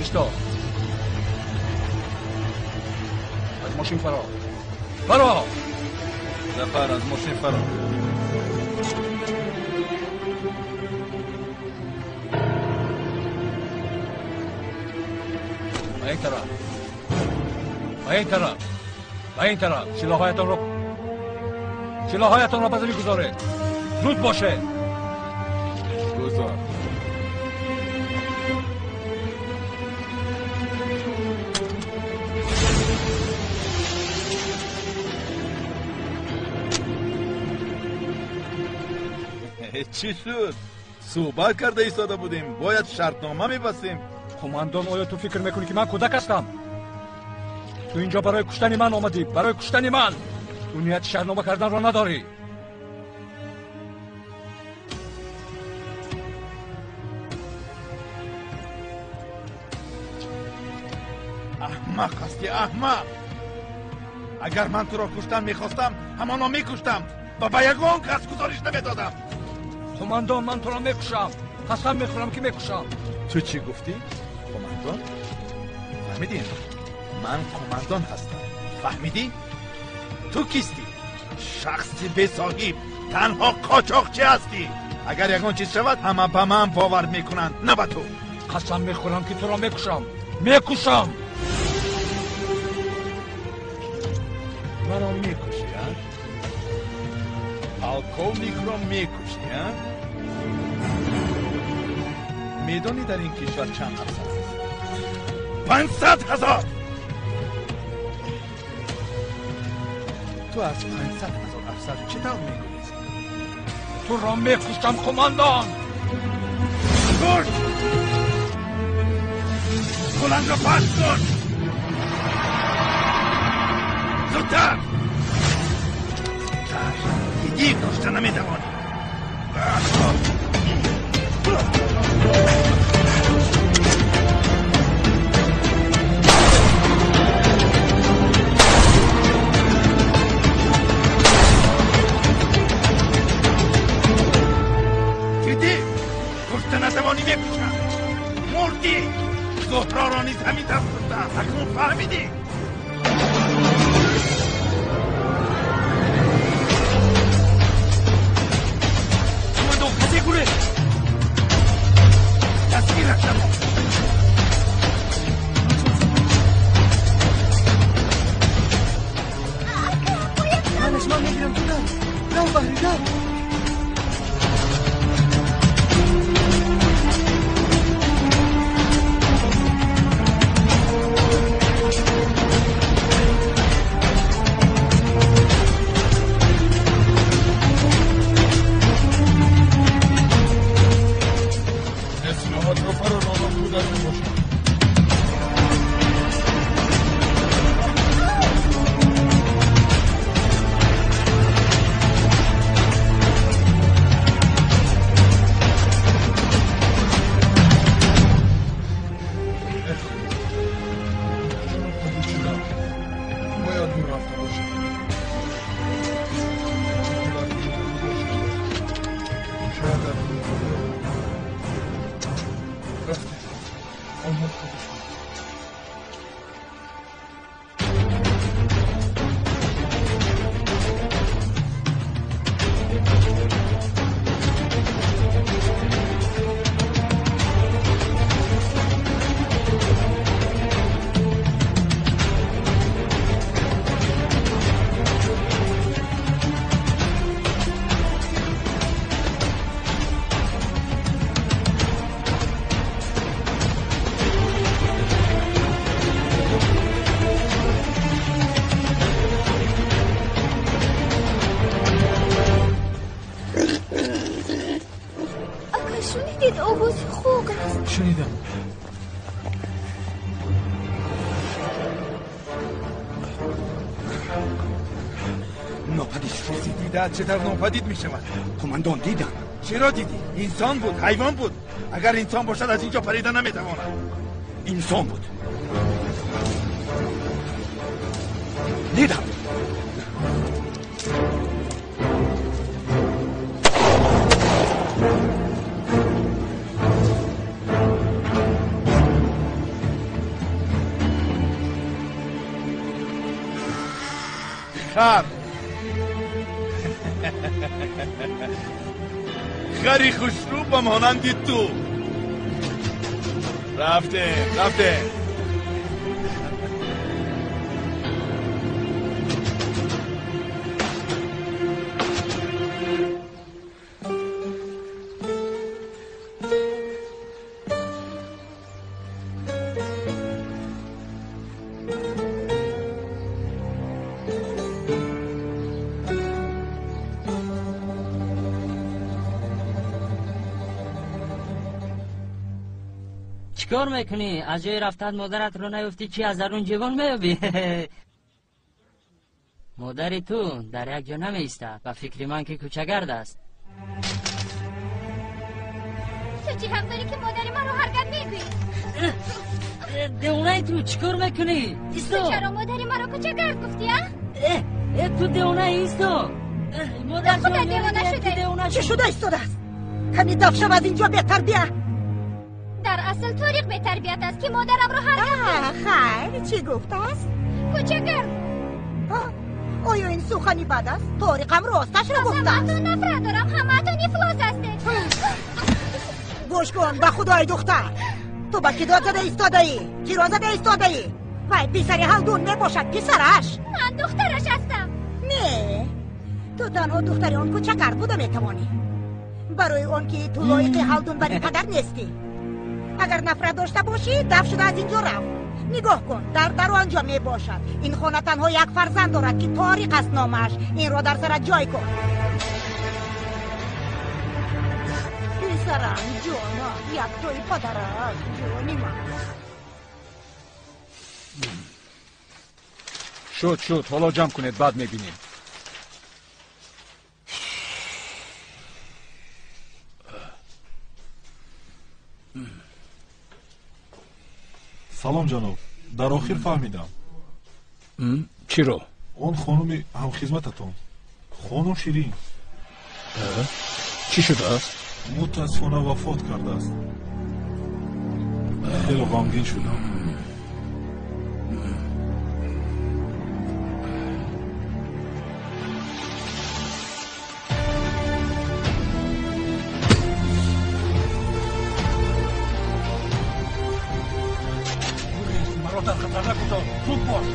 Исто. Аз мошин фаро. Фаро. Зафар, аз мошин фаро. Ба ин тараф. Ба ин тараф. Ба ин тараф. Силоҳҳоятонро ба замин гузоред. Зуд бошед. Гузор. Чӣ шуд? Суҳбат карда истода будем. Бояд шартнома мебастем. Қумандон, оё ту фикр мекунӣ, ки ман кӯдак ҳастам? Ту инҷо барои куштани ман омадӣ, барои куштани ман. Ту нияти шартнома карданро надорӣ. Аҳмақ ҳастӣ, аҳмақ. Агар ман туро куштан мехостам, ҳамоно мекуштам. ва ба ягон кас гузориш намедодам. Қумандон, ман туро мекушам. Қасам мехӯрам ки мекушам. Ту чӣ гуфтӣ? Қумандон? Фаҳмидӣ? Ман қумандон ҳастам. Фаҳмидӣ? Ту кистӣ? Шахси бесоҳиб, танҳо қочоқчӣ ҳастӣ. Агар ягон чиз шавад, ҳама ба ман бовар мекунанд, на ба ту. Қасам мехӯрам ки туро мекушам. Мекушам. Маро мекушӣ, а? Полковникро мекушӣ, а? Медонӣ дар ин кишвар чанд афсар аст? 500 000. Ту аз 500 000 афсар чӣ тавр мегурезӣ? Туро мекушам, қумандон. Куш! Кулангро паст кун! Зудтар! Зудтар! Дидӣ, кушта наметавонӣ. Дидӣ, кушта натавонӣ, мекушам. Мурдӣ! Зуҳроро низ ҳамин тавр куштам. Акнун фаҳмидӣ? Қумандон, касе гурехт. Дастгираш намо. Манаш ман мегирам, ту дав. Дав, Баҳри, дав. اصلاحات را فرارانم کودک میباشد. چرا پدید شدم؟ باید دور رفته باشم. شاید در رفته. آنها خودشون. Ака, шунидед, овози хук аст. Шунидам. Нопадид шуд. Касе дидааст чӣ тавр нопадид мешавад? Қумандон, дидам. Чаро дидӣ? Инсон буд, ҳайвон буд. Агар инсон бошад, аз инҷо парида наметавонад. Инсон буд. Дидам. Хар. Хари хушрӯ ба монанди ту. Рафтем, рафтем. چیکار میکنی؟ از جای رفتن مادرت رو نیفتی چی از درون جوان میابی؟ مادر تو در یک جا نمیسته. به فکر من که کوچه‌گرد است. تو چی حق داری که مادر من رو هرگز میگویی؟ دیوانه تو چیکار میکنی؟ ایستو. تو چرا مادر من رو کوچه‌گرد گفتی؟ تو دیوانه ایستو. Худо девона шуда. Чӣ шуда истодааст? Ками даф шав аз инҷо, бетарбия. Дар асл Ториқ бетарбият аст, ки модарамро ҳар гап. Хайр, чӣ гуфтааст? Кӯчагард. Оё ин сухани бад аст? Ториқам росташро гуфтааст. Аз ҳамаатон нафрат дорам, ҳамаатон ифлос ҳастед. Гӯш кун, ба худои духтар. Ту ба кӣ дод зада истодаӣ? Киро зада истодаӣ? Вай писари Ҳалдун мебошад, писараш. Ман духтараш ҳастам. Не, ту танҳо духтари он кӯчагард буда метавонӣ. Барои он ки ту лоиқи Ҳалдун бари падар нестӣ. Агар нафрат дошта бошӣ, даф шуда аз инҷо рав. Нигоҳ кун, дар он ҷо мебошад. Ин хона танҳо як фарзанд дорад, ки Ториқ аст номаш. Инро дар сарат ҷой кун. Писарам, ҷонам, яктои падарам, ҷони ман. Шуд, шуд, ҳоло ҷамъ кунед, баъд мебинем. Салом, ҷаноб. Дар охир фаҳмидам. Чиро? Он хонуми ҳамхизмататон, хонум Ширин. Чӣ шудааст? Мутаассифона вафот кардааст. Хеле ғамгин шудам. Маро дар хатар нагузор, зуд бош.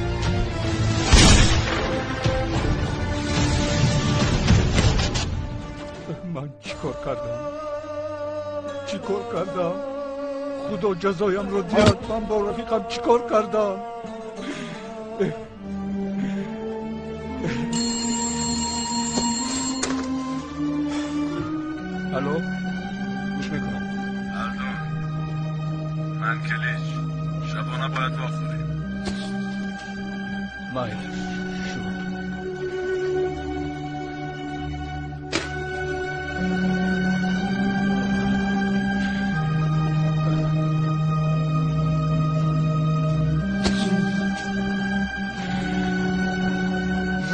Ман чӣ кор кардам? Чӣ кор кардам? Худо ҷазоямро диҳад. Ман бо рафиқам чӣ кор кардам? Алло, гӯш мекунам. Ҳалдун, ман Килич. Шабона бояд вохӯрем. Майлаш, шуд.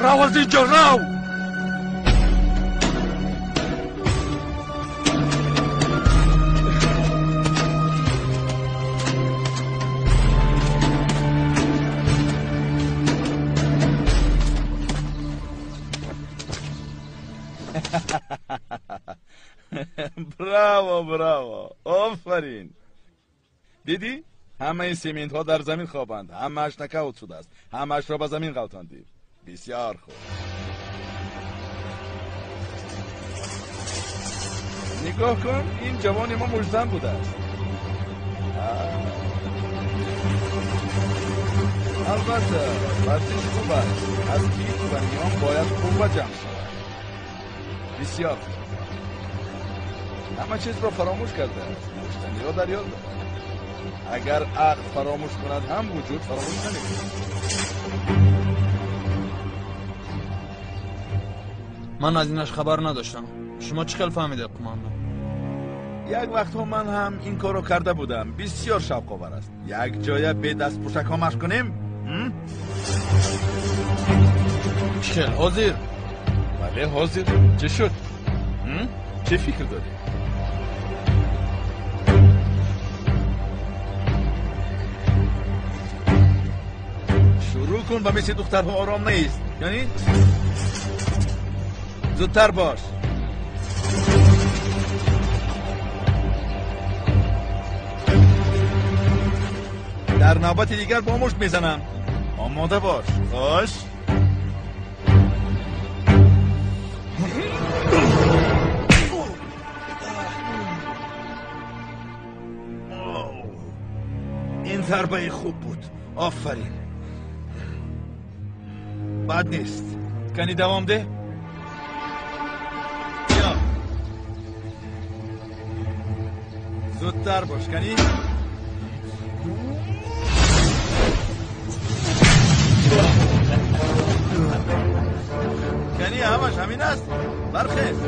Рав аз инҷо, рав! Браво, браво, офарин. Дидӣ, ҳамаи сементҳо дар замин хобанд, ҳамааш нокаут шудааст, ҳамаашро ба замин ғалтондӣ. Бисёр хуб. Нигоҳ кун, ин ҷавони мо муштзан будааст. Албатта, варзиш хуб аст. Аз китф ва миён бояд қувва ҷамъ шавад. Бисёр хуб. Ҳама чизро фаромӯш кардааст. Муштаниро дар ёд дорад. Агар ақл фаромӯш кунад ҳам, вуҷуд фаромӯш намекунад. Ман аз инаш хабар надоштам. Шумо чӣ хел фаҳмидед, қумандон? Як вақтҳо ман ҳам ин корро карда будам. Бисёр шавқовар аст. Як ҷоя бе дастпӯшакҳо машқ кунем? Чӣ хел ҳозир? Бале, ҳозир. Чӣ шуд? Чӣ фикр дорӣ? Шурӯъ кун ва мисли духтарҳо ором неист. Яъне зудтар бош. Дар навбати дигар бо мушт мезанам. Омода бош. Хош. Ин зарбаи хуб буд. Офарин. Бад нест. Кани давом деҳ. Биё. Зудтар бош, кани. Кани, ҳамаш ҳамин аст? Бархез.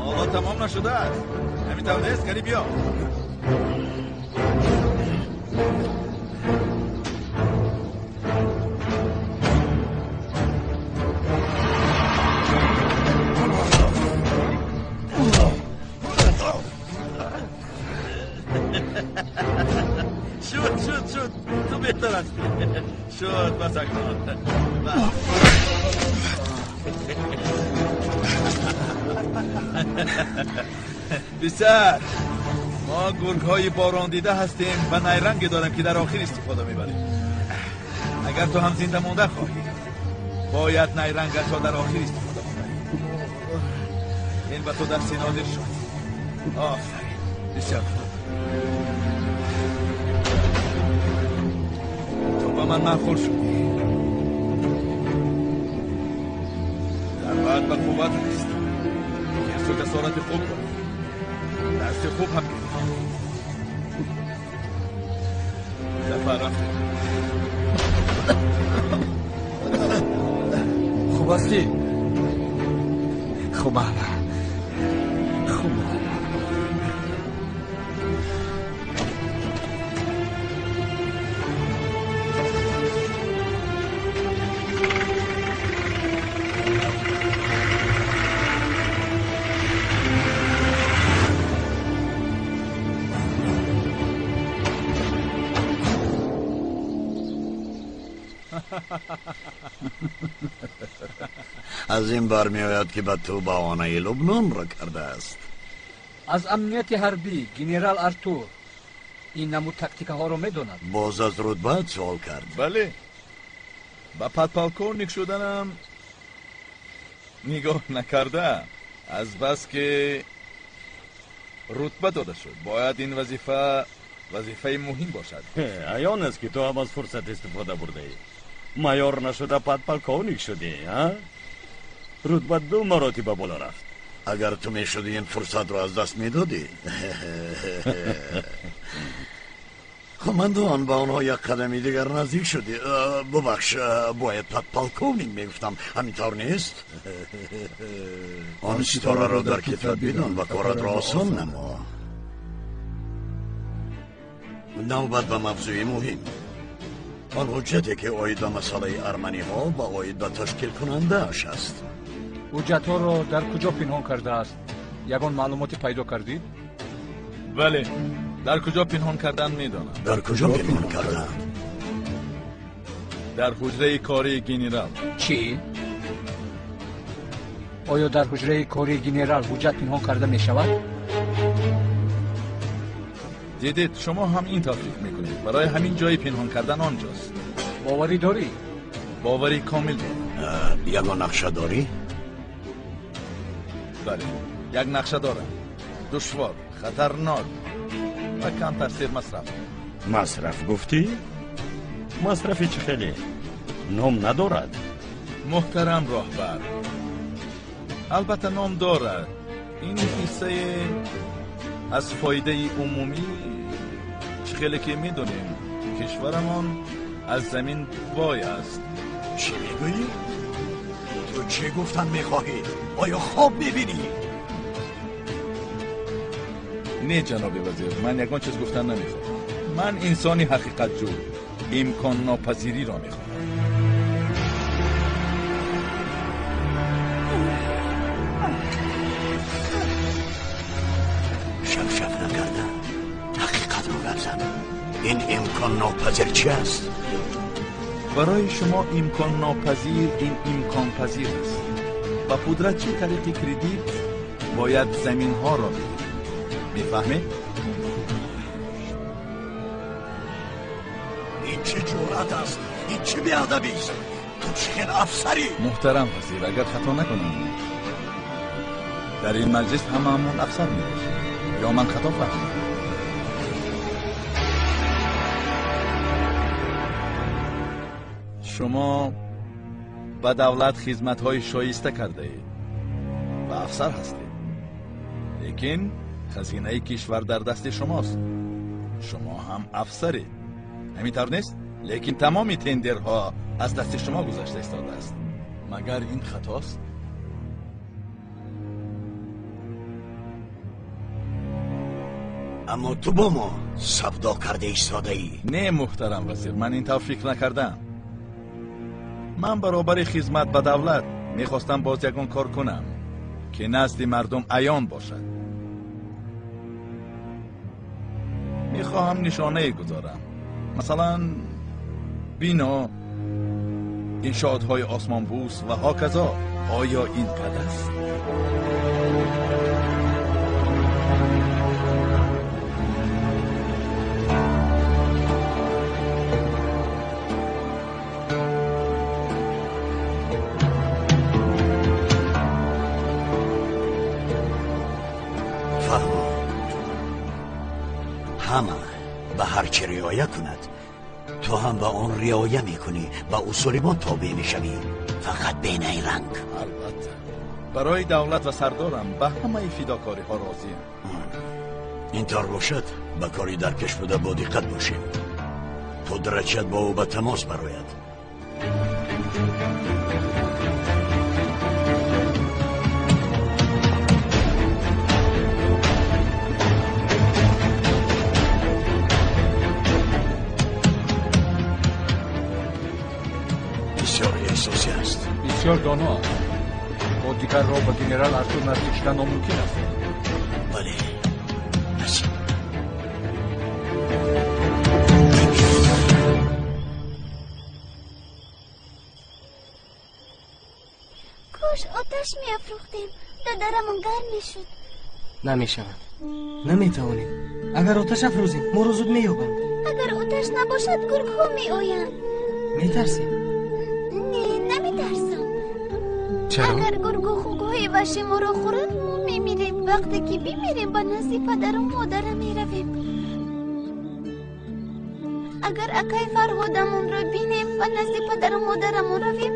Ҳоло тамом нашудааст. Ҳамин тавр нест? Кани, биё. Шуд, шуд, шуд. Ту беҳтар ҳастӣ. Шуд, бас акнун. Писар, мо гургҳои борондида ҳастем ва найранге дорем ки дар охир истифода мебарем. Агар ту ҳам зинда монда хоҳӣ, бояд найрангатро дар охир истифода бибарӣ. Ин ба ту дарси нодир шуд. Офарин, бисёр хуб. Ту ба ман маъқул шудӣ. Дарбад ба қувват аст. Ҳирсу ҷасорати хуб дорӣ. Дарси хуб ҳам гирифтӣ. Дафъа рафтем. Хуб ҳастӣ? Хубам, хубам. Аз ин бармеояд ки ба ту баҳонаи Лубнонро кардааст. Аз амнияти ҳарбӣ генерал Артур ин намуд тактикаҳоро медонад. Боз аз рутбаат суол кард. Бале, ба подполковник шуданам нигоҳ накарда, аз бас ки рутба дода шуд. Бояд ин вазифа вазифаи муҳим бошад. Аён аст ки ту ҳам аз фурсат истифода бурдаӣ. Майор нашуда подполковник шудӣ, а? Рутба 2 маротиба боло рафт. Агар ту мешудӣ ин фурсатро аз даст медодӣ. Командон, ба онҳо як қадами дигар наздик шудӣ. Бубахш, бояд подполковник мегуфтам, ҳамин тавр нест? Он ситораро дар китфат бидон ва коратро осон намо. Навбат ба мавзӯи муҳим. Он ҳуҷҷате ки оид ба масъалаи арманиҳо ва оид ба ташкилкунандааш аст. Ҳуҷҷатҳоро дар куҷо пинҳон кардааст? Ягон маълумоте пайдо кардид? Бале, дар куҷо пинҳон кардан медонам. Дар куҷо пинҳон карданд? Дар ҳуҷраи кории генерал. Чӣ? Оё дар ҳуҷраи кории генерал ҳуҷҷат пинҳон карда мешавад? Дидед, шумо ҳам ин тавр фикр мекунед. Барои ҳамин ҷои пинҳон кардан онҷост. Боварӣ дорӣ? Боварӣ комил дорам. Ягон нақша дорӣ? Бале, як нақша дорам. Душвор, хатарнок ва камтар сермасраф. Масраф гуфтӣ? Масрафи чӣ хеле? Ном надорад? Муҳтарам роҳбар, албатта ном дорад. Ин ҳиссаи аз фоидаи умумӣ, чӣ хеле ки медонем, кишварамон аз замин бой аст. Чӣ мегӯӣ? Ту чӣ гуфтан мехоҳӣ? Оё хоб мебинӣ? Не, ҷаноби вазир, ман ягон чиз гуфтан намехоҳам. Ман инсони ҳақиқатҷӯ, имконнопазириро мехоҳам. Шафшаф накарда ҳақиқатро гап зан. Ин имконнопазир чи аст? Барои шумо имконнопазир ин имконпазир аст. Ба пудрат чӣ тариқи кредит бояд заминҳоро бигиред. Мефаҳмед? Ин чӣ ҷуръат аст? Ин чӣ беадабист? Ту чӣ хел афсарӣ? Муҳтарам вазир, агар хато накунам, дар ин маҷлис ҳамаамон афсар мебошем. Ё ман хато фаҳмидам? Шумо ба давлат хизматҳои шоиста кардаед ва афсар ҳастед. Лекин хазинаи кишвар дар дасти шумост. Шумо ҳам афсаред. Ҳамин тавр нест? Лекин тамоми тендерҳо аз дасти шумо гузашта истодааст. Магар ин хатост? Аммо ту бо мо савдо карда истодаӣ. Не, муҳтарам вазир, ман ин тавр фикр накардам. Ман баробари хизмат ба давлат мехостам боз ягон кор кунам, ки назди мардум аён бошад. Мехоҳам нишонае гузорам. Масалан, бино, иншоотҳои осмонбӯс ва ҳоказо. Оё ин бад аст? Ҳама ба ҳар чӣ риоя кунад, ту ҳам ба он риоя мекунӣ, ба усули мо тобеъ мешавӣ, фақат бенайранг. Албатта, барои давлат ва сардорам ба ҳамаи фидокориҳо розиям. Ин тавр бошад, ба кори дар пеш буда бо диққат бошем. То дараҷат бо ӯ ба тамос барояд. Эҳсосӣ аст. Бисёр доно аст. Бо дигар роҳ ба генерал Артур наздик шудан номумкин аст. Бале, насиб. Кош оташ меафрӯхтем, додарамон гарм мешуд. Намешавад, наметавонем. Агар оташ афрӯзем, моро зуд меёбанд. Агар оташ набошад, гургҳо меоянд. Метарсем? Не, наметарсам. Чаро? Агар гургу хугҳои ваҳшӣ моро хӯранд, мо мемирем. Вақте ки бимирем, ба назди падару модарам меравем. Агар акай Фарҳодамонро бинем, ба назди падару модарамон равем.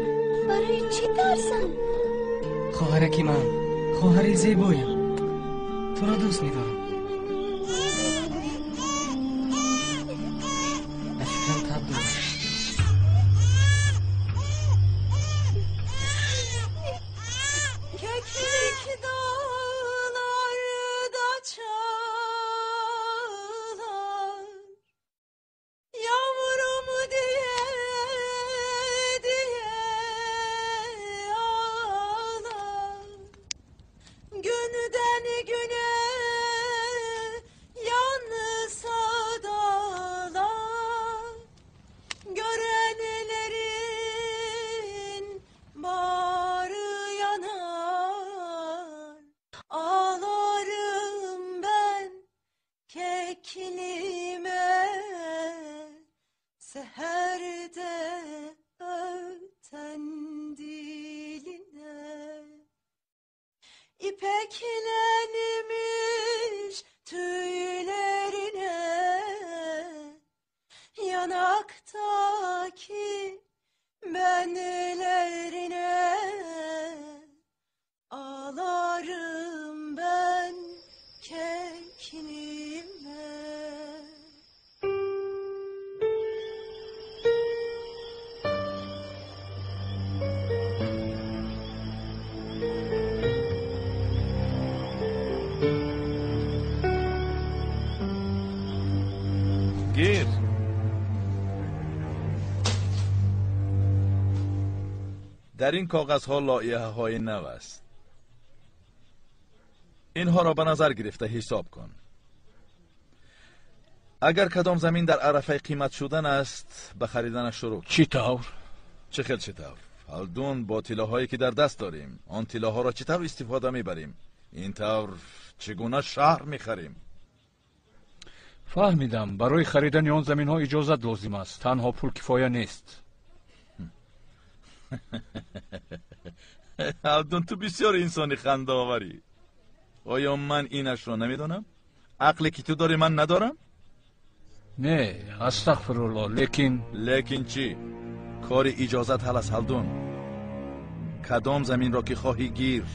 Барои чӣ тарсам? Хоҳараки ман, хоҳари зебоям, туро дӯст медорам. Ба фикрам таб дорам. Keklik dağlarda çağlar, yavrum diye diye ağlar. Günden güne yansa dağlar, görenlerin bağrı yanar. Ağlarım ben keklime, seherde öten diline. İpeklenmiş tüylerine, yanaktaki benlerine. Ağlarım ben keklime. Гир. Дар ин коғазҳо лоиҳаҳои нав аст. Инҳоро ба назар гирифта ҳисоб кун. Агар кадом замин дар арафаи қимат шудан аст, ба хариданаш шурӯъ. Чӣ тавр? Чӣ хел чӣ тавр? Ҳалдун, бо тиллоҳое ки дар даст дорем, он тиллоҳоро чӣ тавр истифода мебарем? Ин тавр чӣ гуна шаҳр мехарем? Фаҳмидам, барои харидани он заминҳо иҷозат лозим аст. Танҳо пул кифоя нест. Ҳалдун, ту бисёр инсони хандаоварӣ. Оё ман инашро намедонам? Ақле ки ту дорӣ ман надорам? Не, астағфирулло, лекин лекин чӣ? Кори иҷозат ҳал аст, Ҳалдун. Кадом заминро ки хоҳӣ гир.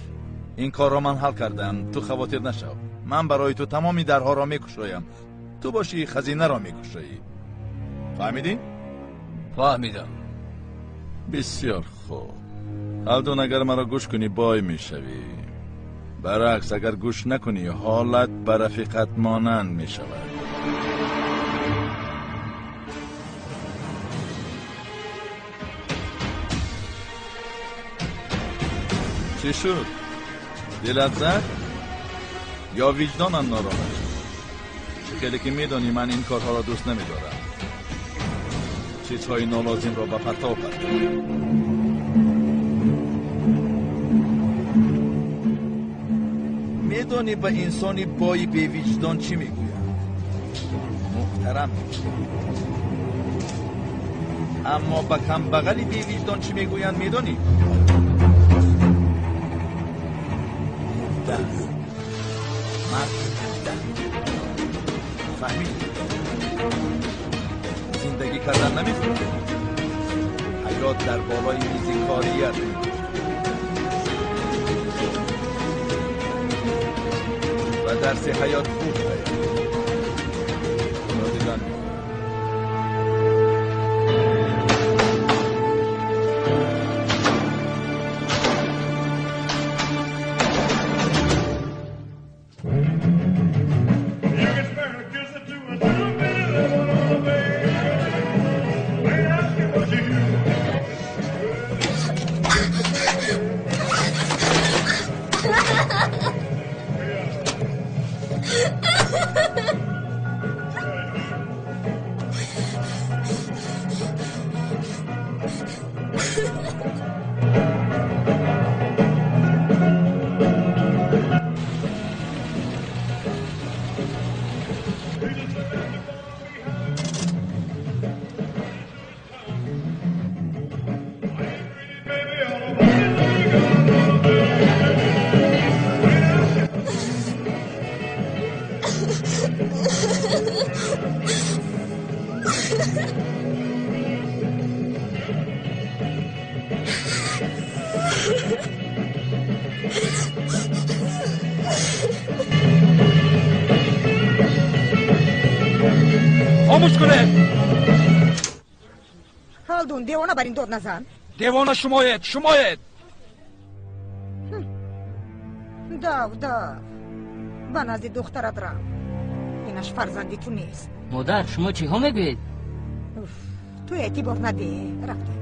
Ин корро ман ҳал кардам, ту хавотир нашав. Ман барои ту тамоми дарҳоро мекушоям. Ту бошӣ хазинаро мекушоӣ. Фаҳмидӣ? Фаҳмидам. Бисёр хуб. Ҳалдун, агар маро гӯш кунӣ бой мешавӣ. Баръакс, агар гӯш накунӣ, ҳолат ба рафиқат монанд мешавад. Чӣ шуд? Дилат зад? Ё виҷдонам нороҳат шуд? Чӣ хеле ки медонӣ, ман ин корҳоро дӯст намедорам. Чизҳои нолозимро ба партов партов. Медонӣ ба инсони бои бевиҷдон чӣ мегӯянд? Муҳтарам. Аммо ба камбағали бевиҷдон чӣ мегӯянд, медонӣ? Мурда. Марди мурда. Фаҳмидӣ? Зиндагӣ кардан намехоҳӣ? Ҳаёт дар болои мизи корият. Ба дарси ҳаёт хуб тайёр. Худо дидан. Хомӯш кунед! Халдун, девона бар ин дод назан. Девона шумоед, шумоед! Дав, дав. Ба назди духтарат рав. Инаш фарзанди ту нест. Модар, шумо чиҳо мегӯед? Ту эътибор надеҳ. Рафтем.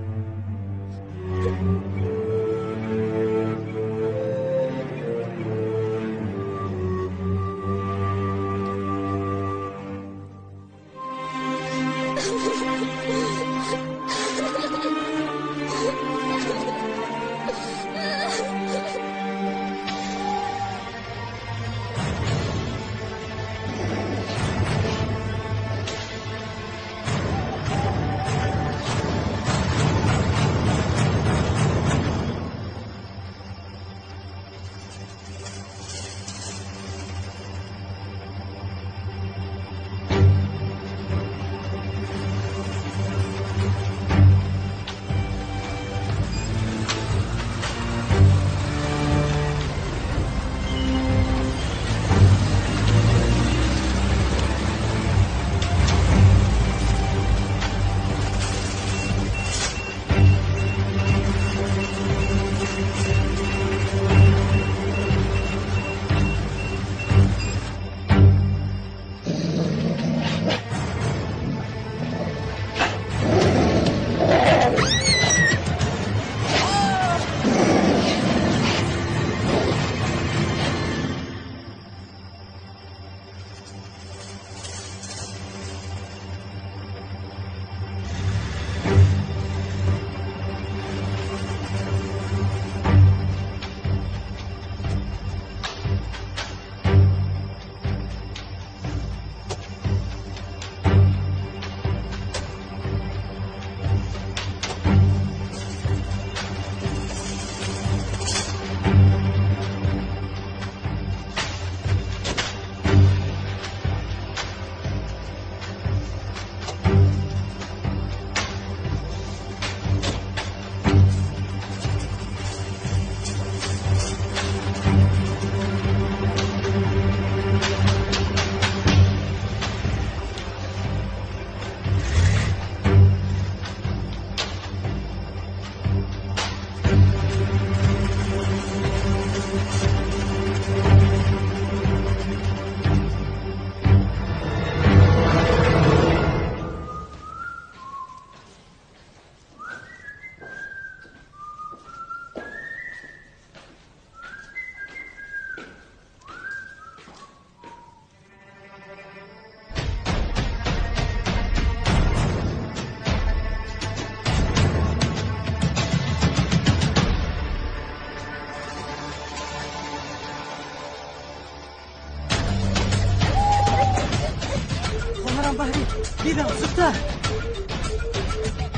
Дидам Баҳри, дидам, зудтар.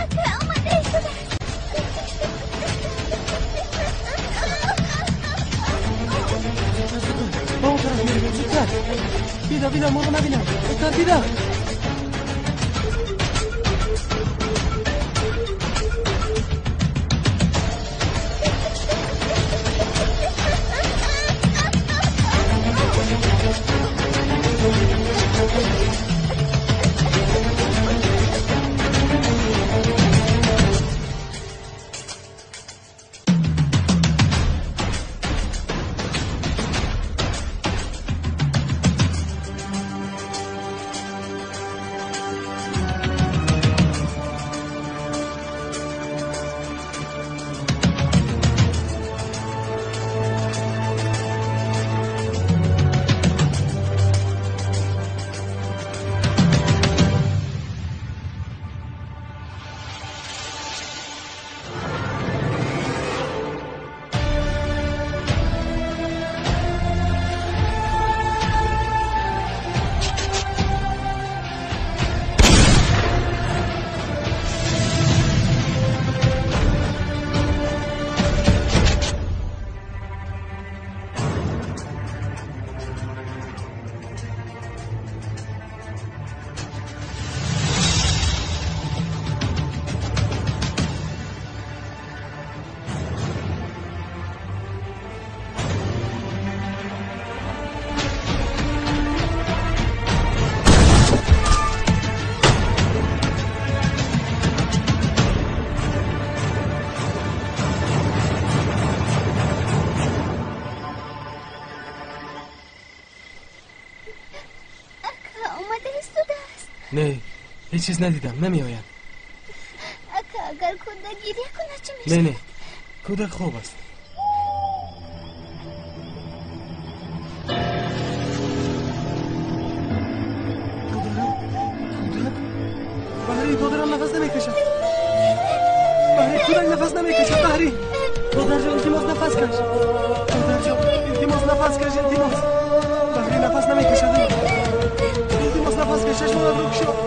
Ака омада истодааст. Зудтар, зудтар, ба он тараф меравем, зудтар. Бида, бида, моро набинам. Зудтар, бида. Не, ҳеҷ чиз надидам, намеояд. Ака, агар кӯдак гиря кунад чӣ Не, мешавад? не, кӯдак хоб аст. Додарам, кӯдак? Баҳри, додарам нафас намекашад. Баҳри, кӯдак нафас намекашад, Баҳри. Додарҷон, илтимос, нафас каш. Додарҷон, илтимос, нафас каш, илтимос. Баҳри нафас намекашад. Илтимос, нафас каш, чашмонатро кушо.